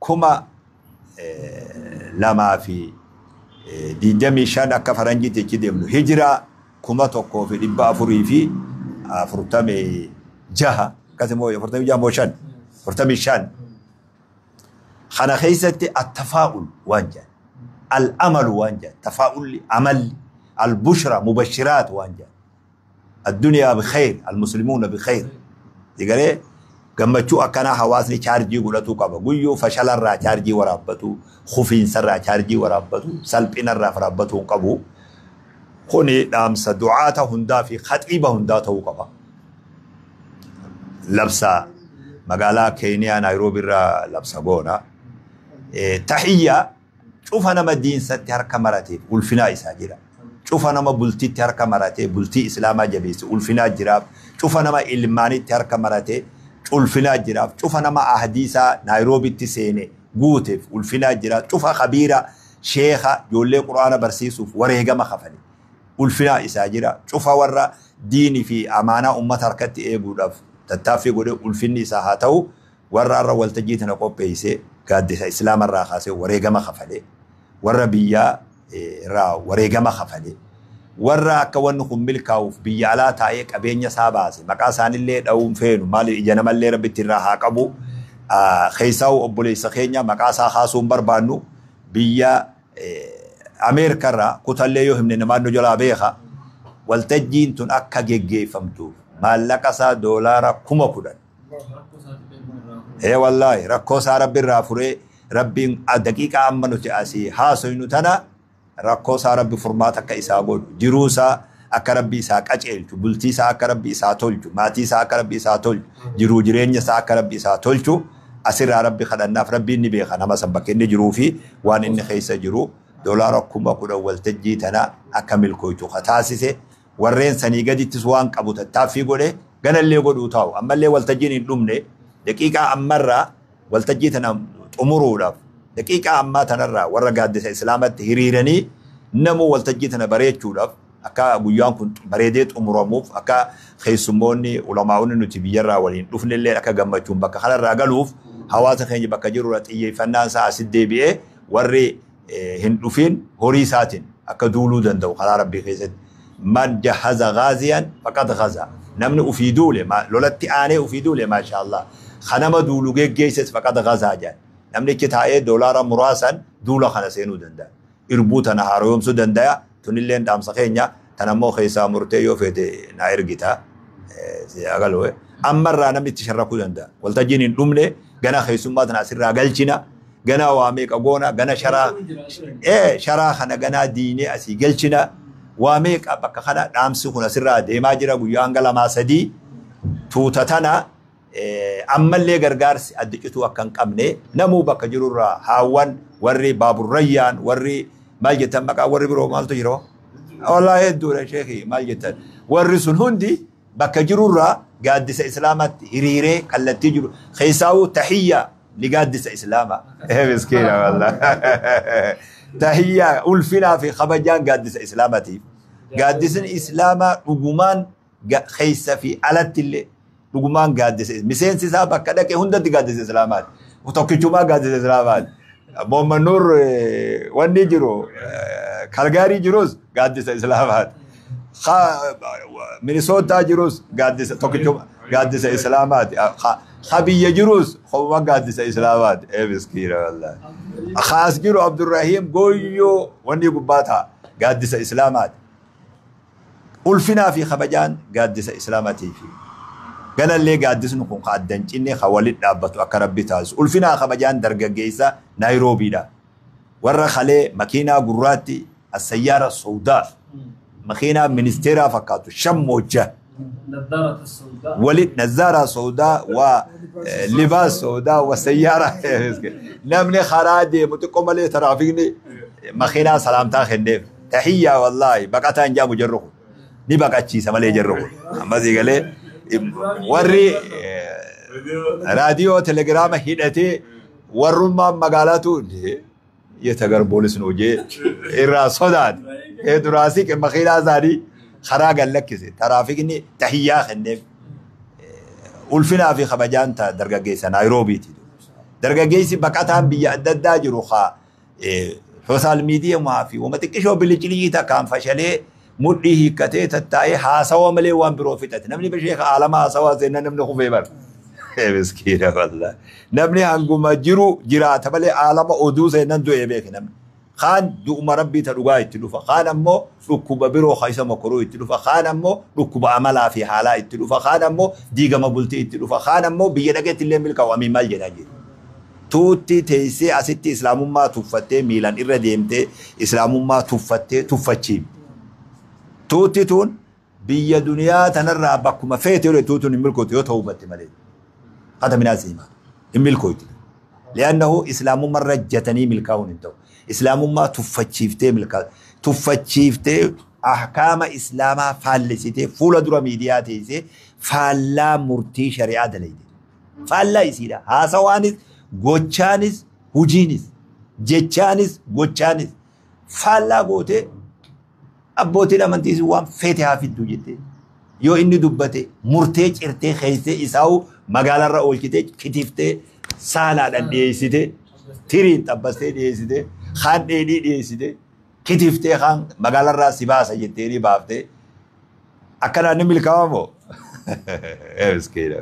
2025 akka faranjiitti achi deemnu, hijiraa 1446 akkasumas 46 moo 5, 45 kana keessatti attafaa'ul waan jedhan, al'amalu waan jedhan, tafaa'ulli, amalli, albushra, mubashiraat waan jedhan, addunyaa bikheer, almuslimuuna bikheer digaree gammachuu akkanaa hawaasni chaarjii godhatuu qaba. Guyyuu fashalarraa chaarjii waraabbatu, kufiinsarraa chaarjii waraabbatu, salphinarraa waraabbatuu hin qabu. Kuni dhaamsa du'aata hundaa fi khaxiiba hundaa ta'uu qaba. Labsa magaalaa Keeniyaa Naayiroobi irraa labsa goona. Tahiyyaa cufa nama diinsatti harka marateef ulfinaa isaa jira. Cufa nama bultiitti harka maratee bultii islaamaa jabeesse ulfinaa jiraaf. Cufa nama ilmaanitti harka maratee ulfinaa jiraaf. Cufa nama ahdiisaa Naayiroobitti seene guuteef ulfinaa jira. Cufa kabiira sheeka ijoollee quraana barsiisuuf wareegama kafale ulfinaa isaa jira. Cufa warra diinii fi amaanaa ummata harkatti eeguudhaaf tattaaffii godhe ulfinni isaa haa ta'u. Warra har'a waltajjii tana qopheesse, gaaddisa islaamarraa kaasee wareegama kafale, warra biyyaa irraa wareegama kafale, warra akka wanni kun milkaa'uuf biyya alaa taa'ee qabeenya isaa baase, maqaa isaanillee dha'uun feenu, maaliif ija namallee rabbitti irraa haa qabu. Keessaa'u obboleessa keenya maqaa isaa kaasuun barbaannu biyya Ameerikarraa kutallee yoo himne namaan nu jalaa beeka. Waltajjiin tun akka geggeeffamtuuf maallaqa isaa doolaara 10,000. Ee wallaahi rakkoo isaa rabbi irraa furee, rabbiin daqiiqaa amma nuti asii haasoynu tana rakkoo isaa rabbi furmaata akka isaa godhu, jiruu isaa akka rabbi isaa qaceelchu, bultii isaa akka rabbi isaa tolchu, maatii isaa akka rabbi isaa tolchu, jiruu jireenya isaa akka rabbi isaa tolchu asirraa rabbi kadhannaaf. Rabbiin ni beeka nama san bakka inni jiruu fi waan inni keessa jiru. Doolaara 10,000 waltajjii tana akka milkooytu ka taasise, warreen sanii gadittis waan qabu tattaaffii godhe, ganallee godhuu taa'u. Ammallee waltajjiin hin dhumne. Daqiiqaa ammarraa waltajjii tana xumuruudhaaf, daqiiqaa ammaa tanarraa warra gaaddisa islaamatti hiriiranii namuu waltajjii tana bareechuudhaaf, akka guyyaan kun bareedee xumuramuuf, akka keessummoonni ulamaa'onni nuti biyyarraa waliin dhufnellee akka gammachuun bakka kanarraa galuuf, hawaasa keenya bakka jirurra xiyyeeffannaan isaa asitti deebi'ee warri hin dhufin horii isaatiin akka duuluu danda'u karaa rabbii keessatti. Man jahaza gaaziyan faqad gaza. Namni ufii duule, lolatti aanee ufii duule, maasha Allah. Kanama duulu geggeesses faqad gazaa jedhan. Namnichi taa'ee doolaara muraasan duula kana seenuu danda'a. Irbuu tana haaromsuu danda'a. Tunilleen dhaamsa keenya tanammoo keessaa murtee yoo feete na ergita. Agaloo ammarraa namni itti sharrakuu danda'a. Waltajjiin hin dhumne gana keessummaa tana asirraa galchina. Gana waa meeqa goona gana sharaa sharaa kana ganaa diinee asii galchina. Waa meeqa bakka kana dhaamsi kun asirraa deemaa jira guyyaa hanga 2 3 tuuta tana ammallee gargaarsi adda cituu akka hin qabne namuu bakka jirurraa haawwan warri baaburrayyaan warri maal jettan maqaa warri biroo maaltu jira? Wallaahi hedduudha sheekii maal jettan warri sun hundi bakka jirurraa gaaddisa islaamaatti hiriiree kallattii jiru keessaawuu tahiyyaa ni gaaddisa islaamaa. Miskiina wallaahi. Tahiyyaa ulfinaa fi kabajaan gaaddisa islaamaatiif. Gaaddisni islaamaa dhugumaan keessa fi alatti illee dhugumaan gaaddisa miseensi isaa bakka dhaqe hundatti gaaddisa islaamaati. Tokkichumaa gaaddisa islaamaati. Mohammad Nur wanni jiru Kalgaarii jirus gaaddisa islaamaati. Minisootaa jirus gaaddisa tokkichuma gaaddisa islaamaati. Biyya jirus kophaa gaaddisa islaamaati. Miskiina wallaahi. Kaas jiru Abdurrahiim Gooyyoo wanni gubbaa ta'a gaaddisa islaamaati. Ulfinaa fi kabajaan gaaddisa islaamaatiifi. Ganallee gaaddisni kun ka addan cinne ka walit dhaabbatu akka rabbi taasisu. Ulfinaa kabajaan dargaggeessa Naayiroobiidha. Warra kalee makiinaa gurraatti assayyaara sawdaa makiinaa ministeeraa fakkaatu shammooja. Walit nazaara sawdaa waa libaas sawdaa wa sayyaara namni karaa deemu xiqqoo malee taraafikni makiinaa salaamtaa kenneef. Tahiyyaa wallaahi baqataan jaamu jarru kun ni baqachiisa malee jarru kun. Ammasii galee warri raadiyoo telegiraama hidhatee warrummaan magaalaatu yetagar boolis nu jee irraa sodaate. Duraasii makiinaa isaanii karaa gad lakkise. Taraafikni tahiyyaa kenneef. Ulfinaa fi kabajaan dargaggeessa Naayiroobiiti. Dargaggeessi baqataan biyya adda addaa jiru haa sooshaal miidiyaa fi wama xiqqishoo bilicilii takkaan fashalee mudhii hiikkatee tattaa'ee haasawa malee waan biroo fixate. Namni bishee alama haasawaa seenaa namni kufee bara. Miskiina wallaahi. Namni hanguma jiru jiraata malee alama oduu seenan du'ee beeke namni. Kaan du'uma rabbii ta dhugaa itti dhufa. Kaan ammoo dhukkuba biroo isa mokoruu itti dhufa. Kaan ammoo dhukkuba amalaa fi haalaa itti dhufa. Kaan ammoo diigama bultii itti dhufa. Kaan ammoo biyya dhaqeetti illee milkaa'u amiin maal jedhaa jiru. Tuutti teessee asitti islaamummaa tuffattee miilaan irra deemtee islaamummaa tuffattee tuffachiifti. Tuutti tun biyya duniyaa tanarraa bakkuma feete yoo tuutuun hin milkootu yoo ta'uu batte malee. Hata minaas himaa hin milkootu. Li'annahu islaamummaa rajjatanii milkaa'uun hin ta'u. Islaamummaa tuffachiiftee milkaa'u. Tuffachiiftee ahkaama islaamaa faallessitee fuula dura miidiyaa teessee faallaa murtii shari'aa dalayte. Faallaa isiidha. Haasawaanis gochaanis hujiinis jechaanis gochaanis faallaa gootee abbootiin amantiis waan feete haa fiddu jettee yoo inni dubbate murtee cirtee keessee isaa'u magaalarra oolchitee kitiftee saalaadhaan dhiyeessitee tiriin xabbastee dhiyeessitee kaan dheedhii dhiyeessitee kitiftee kaan magaalarraa si baasa jettee ni baaftee akkanaan ni milkaa'amoo moo? Miskiina.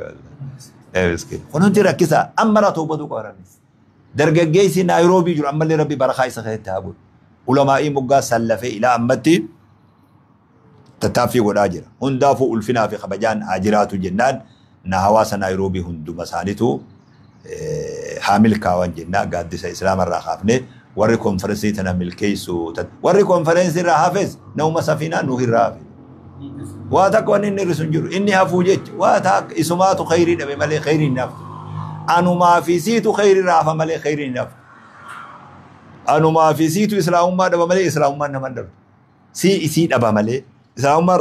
Kun hundi rakkisaa amma toobatu qaba. Dargaggeessi Naayiroobii jiru ammallee rabbi barakaa isa keessatti haa godhu. Ulamaa'ii moggaa sallafee ilaa ammatti tattaaffii godhaa jira. Hundaafuu ulfinaa fi kabajaan haa jiraatu jennaan na hawaasa Naayiroobii hunduma isaaniitu haa milkaa'an jennaa gaaddisa islaamarraa kaafnee warri konferensii tana milkeessu warri konferensii irraa hafes nama safiinaa nu irraa hafe. Waa takka wanni inni hir'isu hin jiru. Inni hafuu jecha waa takka isumaatu khayrii dhabe malee khayrii hin haftu. Anumaa fi siitu khayrii irraa hafa malee khayrii hin haftu. Anumaa fi siitu islaamummaa dhaba malee islaamummaan nama hin dhabdu. Sii isii dhaba malee islaamummaan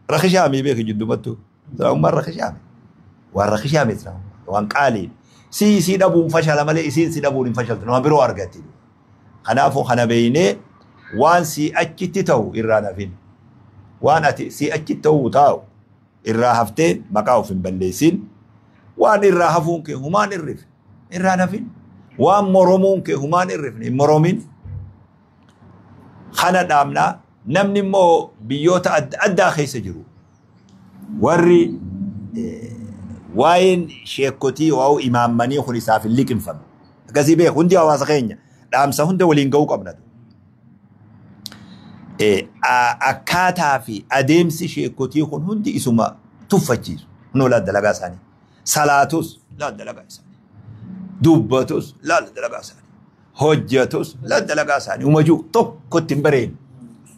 rakishaamii beeki jiddumattu. Islaamummaan rakishaami. Waan rakishaami islaamummaan waan qaaliidha. Sii isii dhabuun fashala malee isiin si dhabuun hin fashaltu nama biroo argatti. Kanaafuu kana beeynee waan sii achitti ta'u irraa hafin. Waan ati sii achitti ta'u taa'u irraa haftee maqaa of hin balleessin. Waan irraa hafuun kee humaan irrifne irraa hafin. Waan moromuun kee humaan irrifne hin moromin. Kana dhaabnaa namni immoo biyyoota adda addaa keessa jiru. Warri waa'een sheekotii waa'u imaammanii kun isaaf hin liqinfamne. Akkasii beeku hundi hawaasa keenya dhaamsa hunda waliin ga'uu qabna. Akkaataa fi adeemsi sheekotii kun hundi isuma tuffachiisu. Kunoo laal dalagaa isaanii. Salaatus laal dalagaa isaanii. Dubbatus laal dalagaa isaanii. Hojjetus laal dalagaa isaanii. Umajuu tokkotti hin bareedne.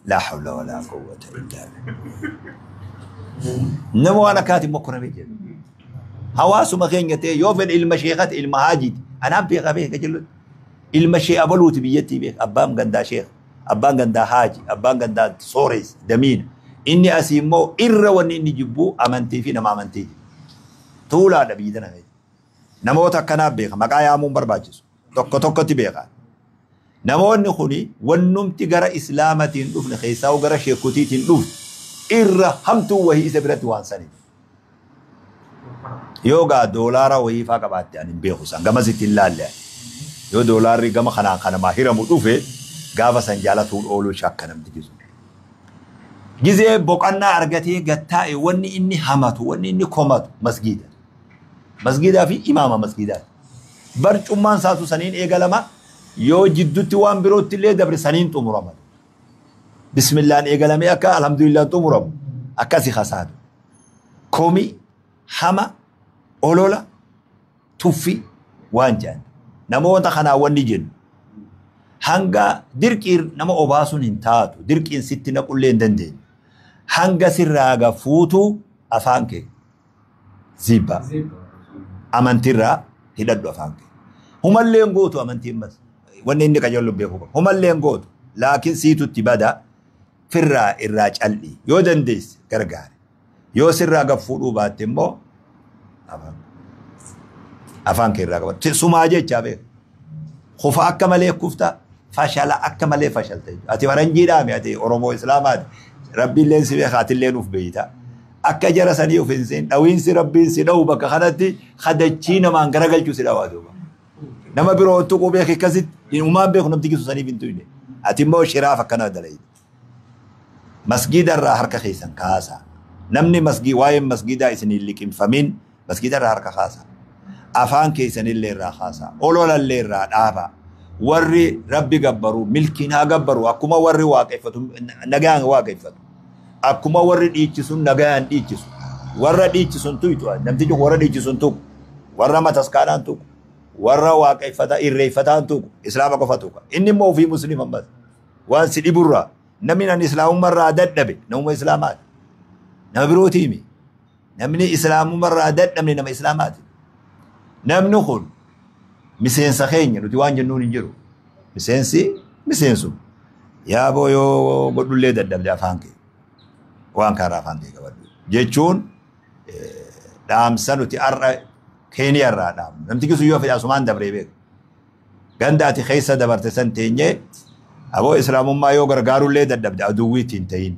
Laa hawla walaa quwwata illaa billah. Nama waan akkaatiin mokkoramee jira. Hawaasuma keenya ta'e yoo fedhe ilma sheekati ilma haajiiti. Anaaf beekaa beeka jellutti. Ilma shee abaluuti biyyattii beeka. Abbaan gandaa sheeka. Abbaan gandaa haaji. Abbaan gandaa sooreessa. Damiina. Inni asii immoo irra wanni inni jibbuu amantii fi nama amantii jibbu. Tuulaadha biyyi tana keessa. Namoota akkanaaf beeka. Maqaa yaamuun barbaachisu. Tokko tokkotti beeka. Namoonni kuni wannumti gara islaamatiin dhufne keessaa gara sheekotiitiin dhufne irra hamtuu wahii isa biratti waan saniif. Yoo gaa doolaara wayii faa qabaatte ani hin beeku san gamas itti hin laalle. Yoo doolaarri gama kanaan kanamaa hiramu dhufe gaafa san jaalatuun ooluu shakka namti jisu. Gizee boqannaa argatee gattaa'e wanni inni hamatu wanni inni komatu masgiida. Masgiidaa fi imaama masgiidaati. Barcummaan isaatu saniin eegalama yoo jidduutti waan birootti illee dabre saniin xumurama. Bismillaan eegalamee akka alhamdulillaan xumuramu akkasi hasaadu. Komii hama olola tuffi waan jedhan. Namoota kanaa wanni jennu hanga dirqiin nama obaasuun hin taatu dirqiin sitti naqullee hin dandeenyu. Hanga sirraa gafuutu afaan kee zibba amantiirraa hidhadhu afaan kee. Humallee hin gootu amantiin mas wanni inni qajeelu beeku qaba. Humallee hin gootu laakiin siitutti bada firraa irraa cal'ii yoo dandeesse gargaare yoo sirraa gafuudhuu baatte immoo afaan kee irraa qabadhu. Sumaa jechaa beeku. Kufa akka malee kufta fashala akka malee fashalta jechuudha. Ati faranjiidhaami ati Oromoo Islaamaati. Rabbiilleen si beeka atilleen uf beeyta. Akka jara sanii of hin seen dhawiinsi rabbiin si dhawu bakka kanatti kadachii namaan garagalchuu si dhawaa duuba. Nama biroo tuquu beeke akkasitti uumaan beeku namti gisu saniif hin tuyne. Ati immoo shiraaf akkana dalayte. Masgiida irraa harka keessan kaasa. Namni masgii waa'een masgiidaa isin hin liqimfamin masgiida irraa harka kaasa. Afaan keessanillee irraa kaasa. Ololallee irraa dhaaba. Warri rabbi gabbaru milkiin haa gabbaru akkuma warri waaqeffatu nagaan waaqeffatu. Akkuma warri dhiichisun nagaan dhiichisu. Warra dhiichisun tuytu namtichi warra dhiichisun tuqu. Warra mataskaanaan tuqu. Warra waaqeffata irreeffataan tuqu. Islaama qofa tuqa. Inni immoo ofii musliima ammas. Waan si dhiburraa namni nan islaamummarraa dadhabe namuma islaamaati. Nama birootiimi. Namni islaamummarraa dadhabne nama islaamaati. Namni kun miseensa keenya nuti waan jennuun hin jiru. Miseensi miseensuma. Yaaboo yoo godhullee dadhabde afaan kee. Waan karaa afaan kee qabadhu. Jechuun dhaamsa nuti har'a Keeniyaa irraa dhaamnu. Namti kisu yoo fedhe asumaan dabree beeku. Ganda ati keessa dabarte san teenyee aboo islaamummaa yoo gargaarullee dadhabde aduwwiitti hin ta'in.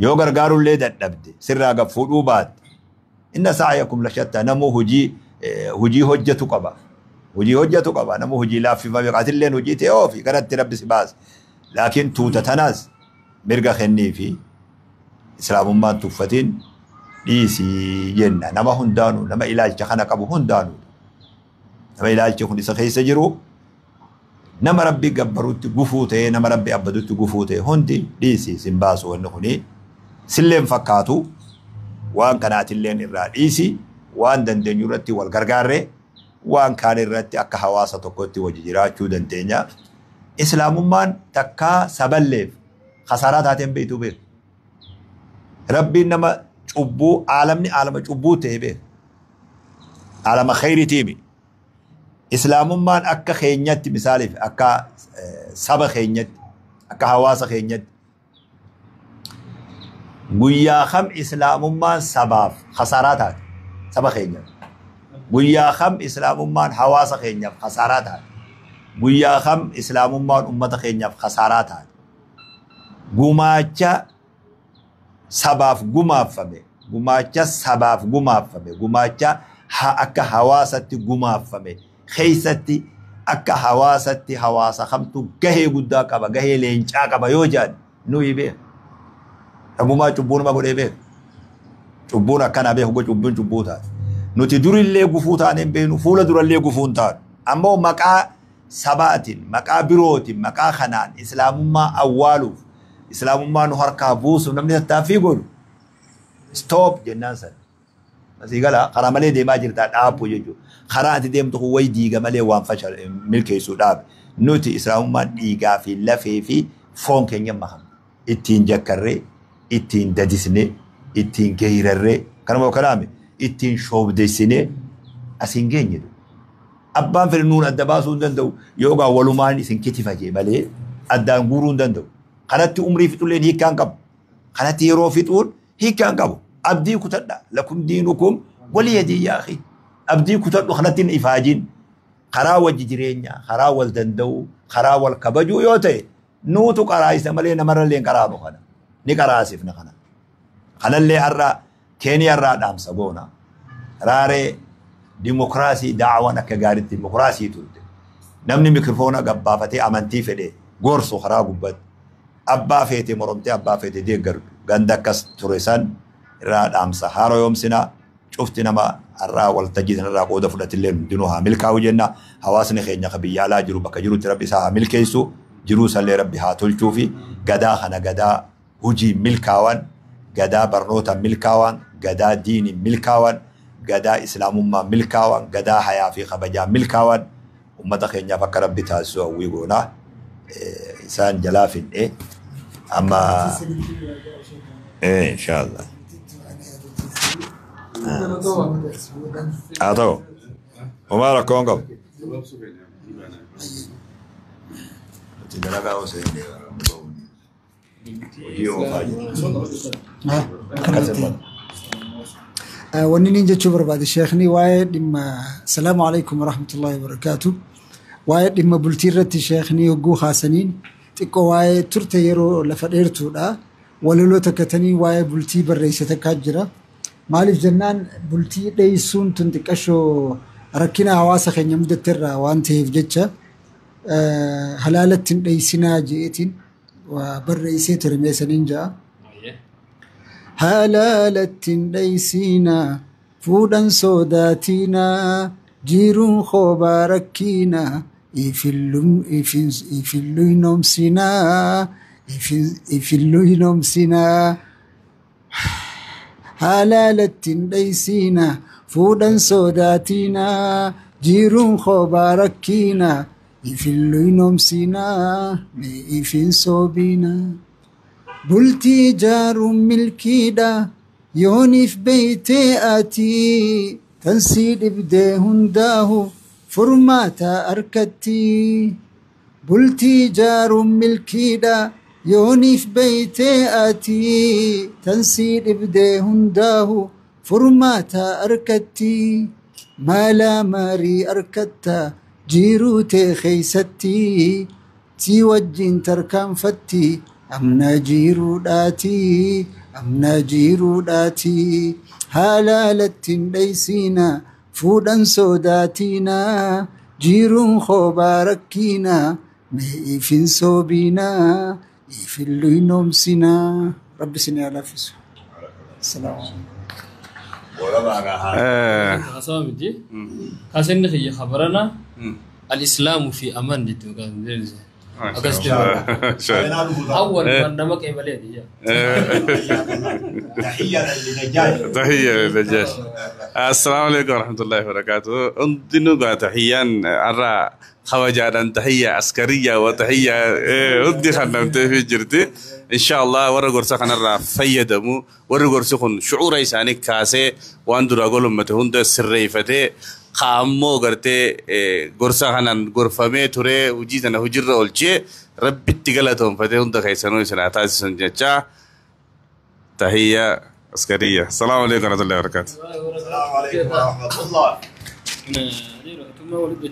Yoo gargaarullee dadhabde sirraa gad fuudhuu baatte. Inna sa'yakum lashatta namuu hojii hojii hojjetu qaba. Hojii hojjetu qaba. Namuu hojii laaffifame atilleen hojii ta'e oofi garatti rabbi si baasa. Laakiin tuuta tanaas mirga kennii fi islaamummaan tuffatiin dhiisii jenna. Nama hundaanuu nama ilaalcha kana qabu hundaanuu. Nama ilaalchi kun isa keessa jiru nama rabbi gabbarutti gufuu ta'e nama rabbi abbadutti gufuu ta'e hundi dhiisii sin baasu wanni kuni silleen fakkaatu waan kanaatilleen irraa dhiisi waan dandeenyu irratti wal gargaarree waan kaan irratti akka hawaasa tokkotti wajji jiraachuu dandeenya. Islaamummaan takkaa saballeef khasaaraa taateen beektuu beeku. Rabbiin nama cubbuu aalamni aalama cubbuu ta'e beeku. Aalama khayriitiimi. Islaamummaan akka keenyatti misaaliif akka saba keenyatti akka hawaasa keenyatti guyyaa kam islaamummaan sabaaf khasaaraa taate saba keenyaaf. Guyyaa kam islaamummaan hawaasa keenyaaf khasaaraa taate. Guyyaa kam islaamummaan ummata keenyaaf khasaaraa taate. Gumaacha sabaaf gumaaffame gumaacha sabaaf gumaaffame gumaacha akka hawaasatti gumaaffame keessatti akka hawaasatti hawaasa kamtu gahee guddaa qaba gahee leencaa qaba yoo jedhan nuyi beeka. Dhabumaa cubbuu nama godhee beeka. Cubbuun akkanaa beeku cubbuun cubbuu taate. Nuti durillee gufuu taanee hin beeknu fuula durallee gufuu hin taanu. Ammoo maqaa sabaatiin, maqaa birootiin, maqaa kanaan islaamummaa awwaaluuf, islaamummaa nu harkaa buusuuf namni tattaaffii godhu stop jennaan sana. Asii gala karaa malee deemaa jirtaa dhaabbu jechuudha. Karaa ati deemtu kun wayi diiga malee waan fasha milkeessuu dhaabe. Nuti islaamummaan dhiigaa fi lafee fi foon keenya makamne. Ittiin jakkarree, ittiin dadisnee, ittiin geerarree, kanuma kanaame ittiin shoobdeessinee asiin geenye. Abbaan fedhe nuun adda baasuu hin danda'u yookaan walumaan isin kitifajee malee addaan guuruu hin danda'u. Kanatti umrii fixulleen hiikkaan qabu. Kanatti yeroo fixuun hiikkaan qabu. Abdii kutadha. Lakum diinukum waliyya diin yaa akhi. Abdii kutadhu kanatti hin ifaajin. Karaa wajji jireenyaa, karaa wal danda'uu, karaa wal kabajuu yoo ta'e nuutu qaraayisa malee namarrallee hin qaraanu kana. Ni qaraasifna kana. Kanallee har'a Keeniyaarraa dhaamsa goona. Raaree dimokiraasii daawwan akka gaariitti dimokiraasii turte. Namni mikrofoona gabbaafatee amantii fedhe gorsu karaa gubbatti. Abbaa feete moromtee abbaa feete deeggartu. Ganda akkas ture san irraa dhaamsa haaroo yoomsinaa cufti nama har'aa waltajjii sanarraa qooda fudhatillee hundinuu haa milkaa'u jenna. Hawaasni keenya ka biyya alaa jiru bakka jirutti rabbi isaa haa milkeessu. Jiruu isallee rabbi haa tolchuu fi gadaa kana gadaa hojii milkaawan, gadaa barnoota milkaawan, gadaa diinii milkaawan, gadaa islaamummaa milkaawan, gadaa hayaa fi kabajaa milkaawan ummata keenyaaf akka rabbi taasisu hawwii goonaa. Isaan jalaa fidhee amma inshaallah. Haa ta'u. Homaa rakkoo hin qabu. Nuti dalagaa osoo hin hojii oofaa jirra. Akkas
Wanni niin jechuu barbaade sheekni waa'ee dhimma salaamu alaikum warahmatullahi wabarakaatu. Waa'ee dhimma bultii irratti sheekni hogguu haasaniin xiqqoo waa'ee turte yeroo lafa dheertuudha. Walaloo takkatanii waa'ee bultii barreesse takkaa jira. Maaliif jennaan bultii dheessuun tun xiqqashoo rakkina hawaasa keenya mudatteerraa waan ta'eef jecha halaalatti hin dheessinaa je'eetiin waa barreessee ture meesaniin ja'a. Halaalatti hin dheessinaa fuudhan sodaatinaa jiruun kophaa rakkinaa ifillu ifillu hinomsinaa halaalatti hin dheessinaa fuudhan sodaatinaa jiruun kophaa rakkinaa ifillu hinomsinaa mee ifin soobinaa. Bultii ijaaruun milkiidha yooniif beeytee ati tansii dhibdee hundaahu furmaata harkatti. Bultii ijaaruun milkiidha yooniif beeytee ati tansii dhibdee hundaahu furmaata harkatti. Maalaa marii harkatta jiruu tee keeysatti tii wajjin tarkaanfatti. Amna jiruudhaati amna jiruudhaati halaalatti hin dheessinaa fuudhan sodaatinaa jiruun kophaa rakkinaa mee ifin soobinaa ifillu hinomsinaa. Rabbi isin haa laaffisu. Salaamu
Hasawa miti. Kaasenni kiyya khabarana al-islaamu fi aman jetti maqaan akkas jedhu. Awwal man nama qeebaleeti.
تحية للنجاش.
تحية للنجاش. السلام عليكم ورحمة الله وبركاته. أندنو تحية أرى خواجانا تحية عسكرية وتحية ودي خلنا في جرتي إن شاء الله ورا قرصة خنا را فيدمو ورا قرصة خن شعور إنساني كاسة وأندرا أقولهم متهند سريفته قامو قرتي قرصة خنا غرفة ميتوري وجيتنا هجرة أولشي ربي تقلتهم فتهند خيسانو سنة تاسسون جتا تحية عسكرية. السلام عليكم ورحمة الله وبركاته.
السلام عليكم ورحمة الله.
ثم ولد.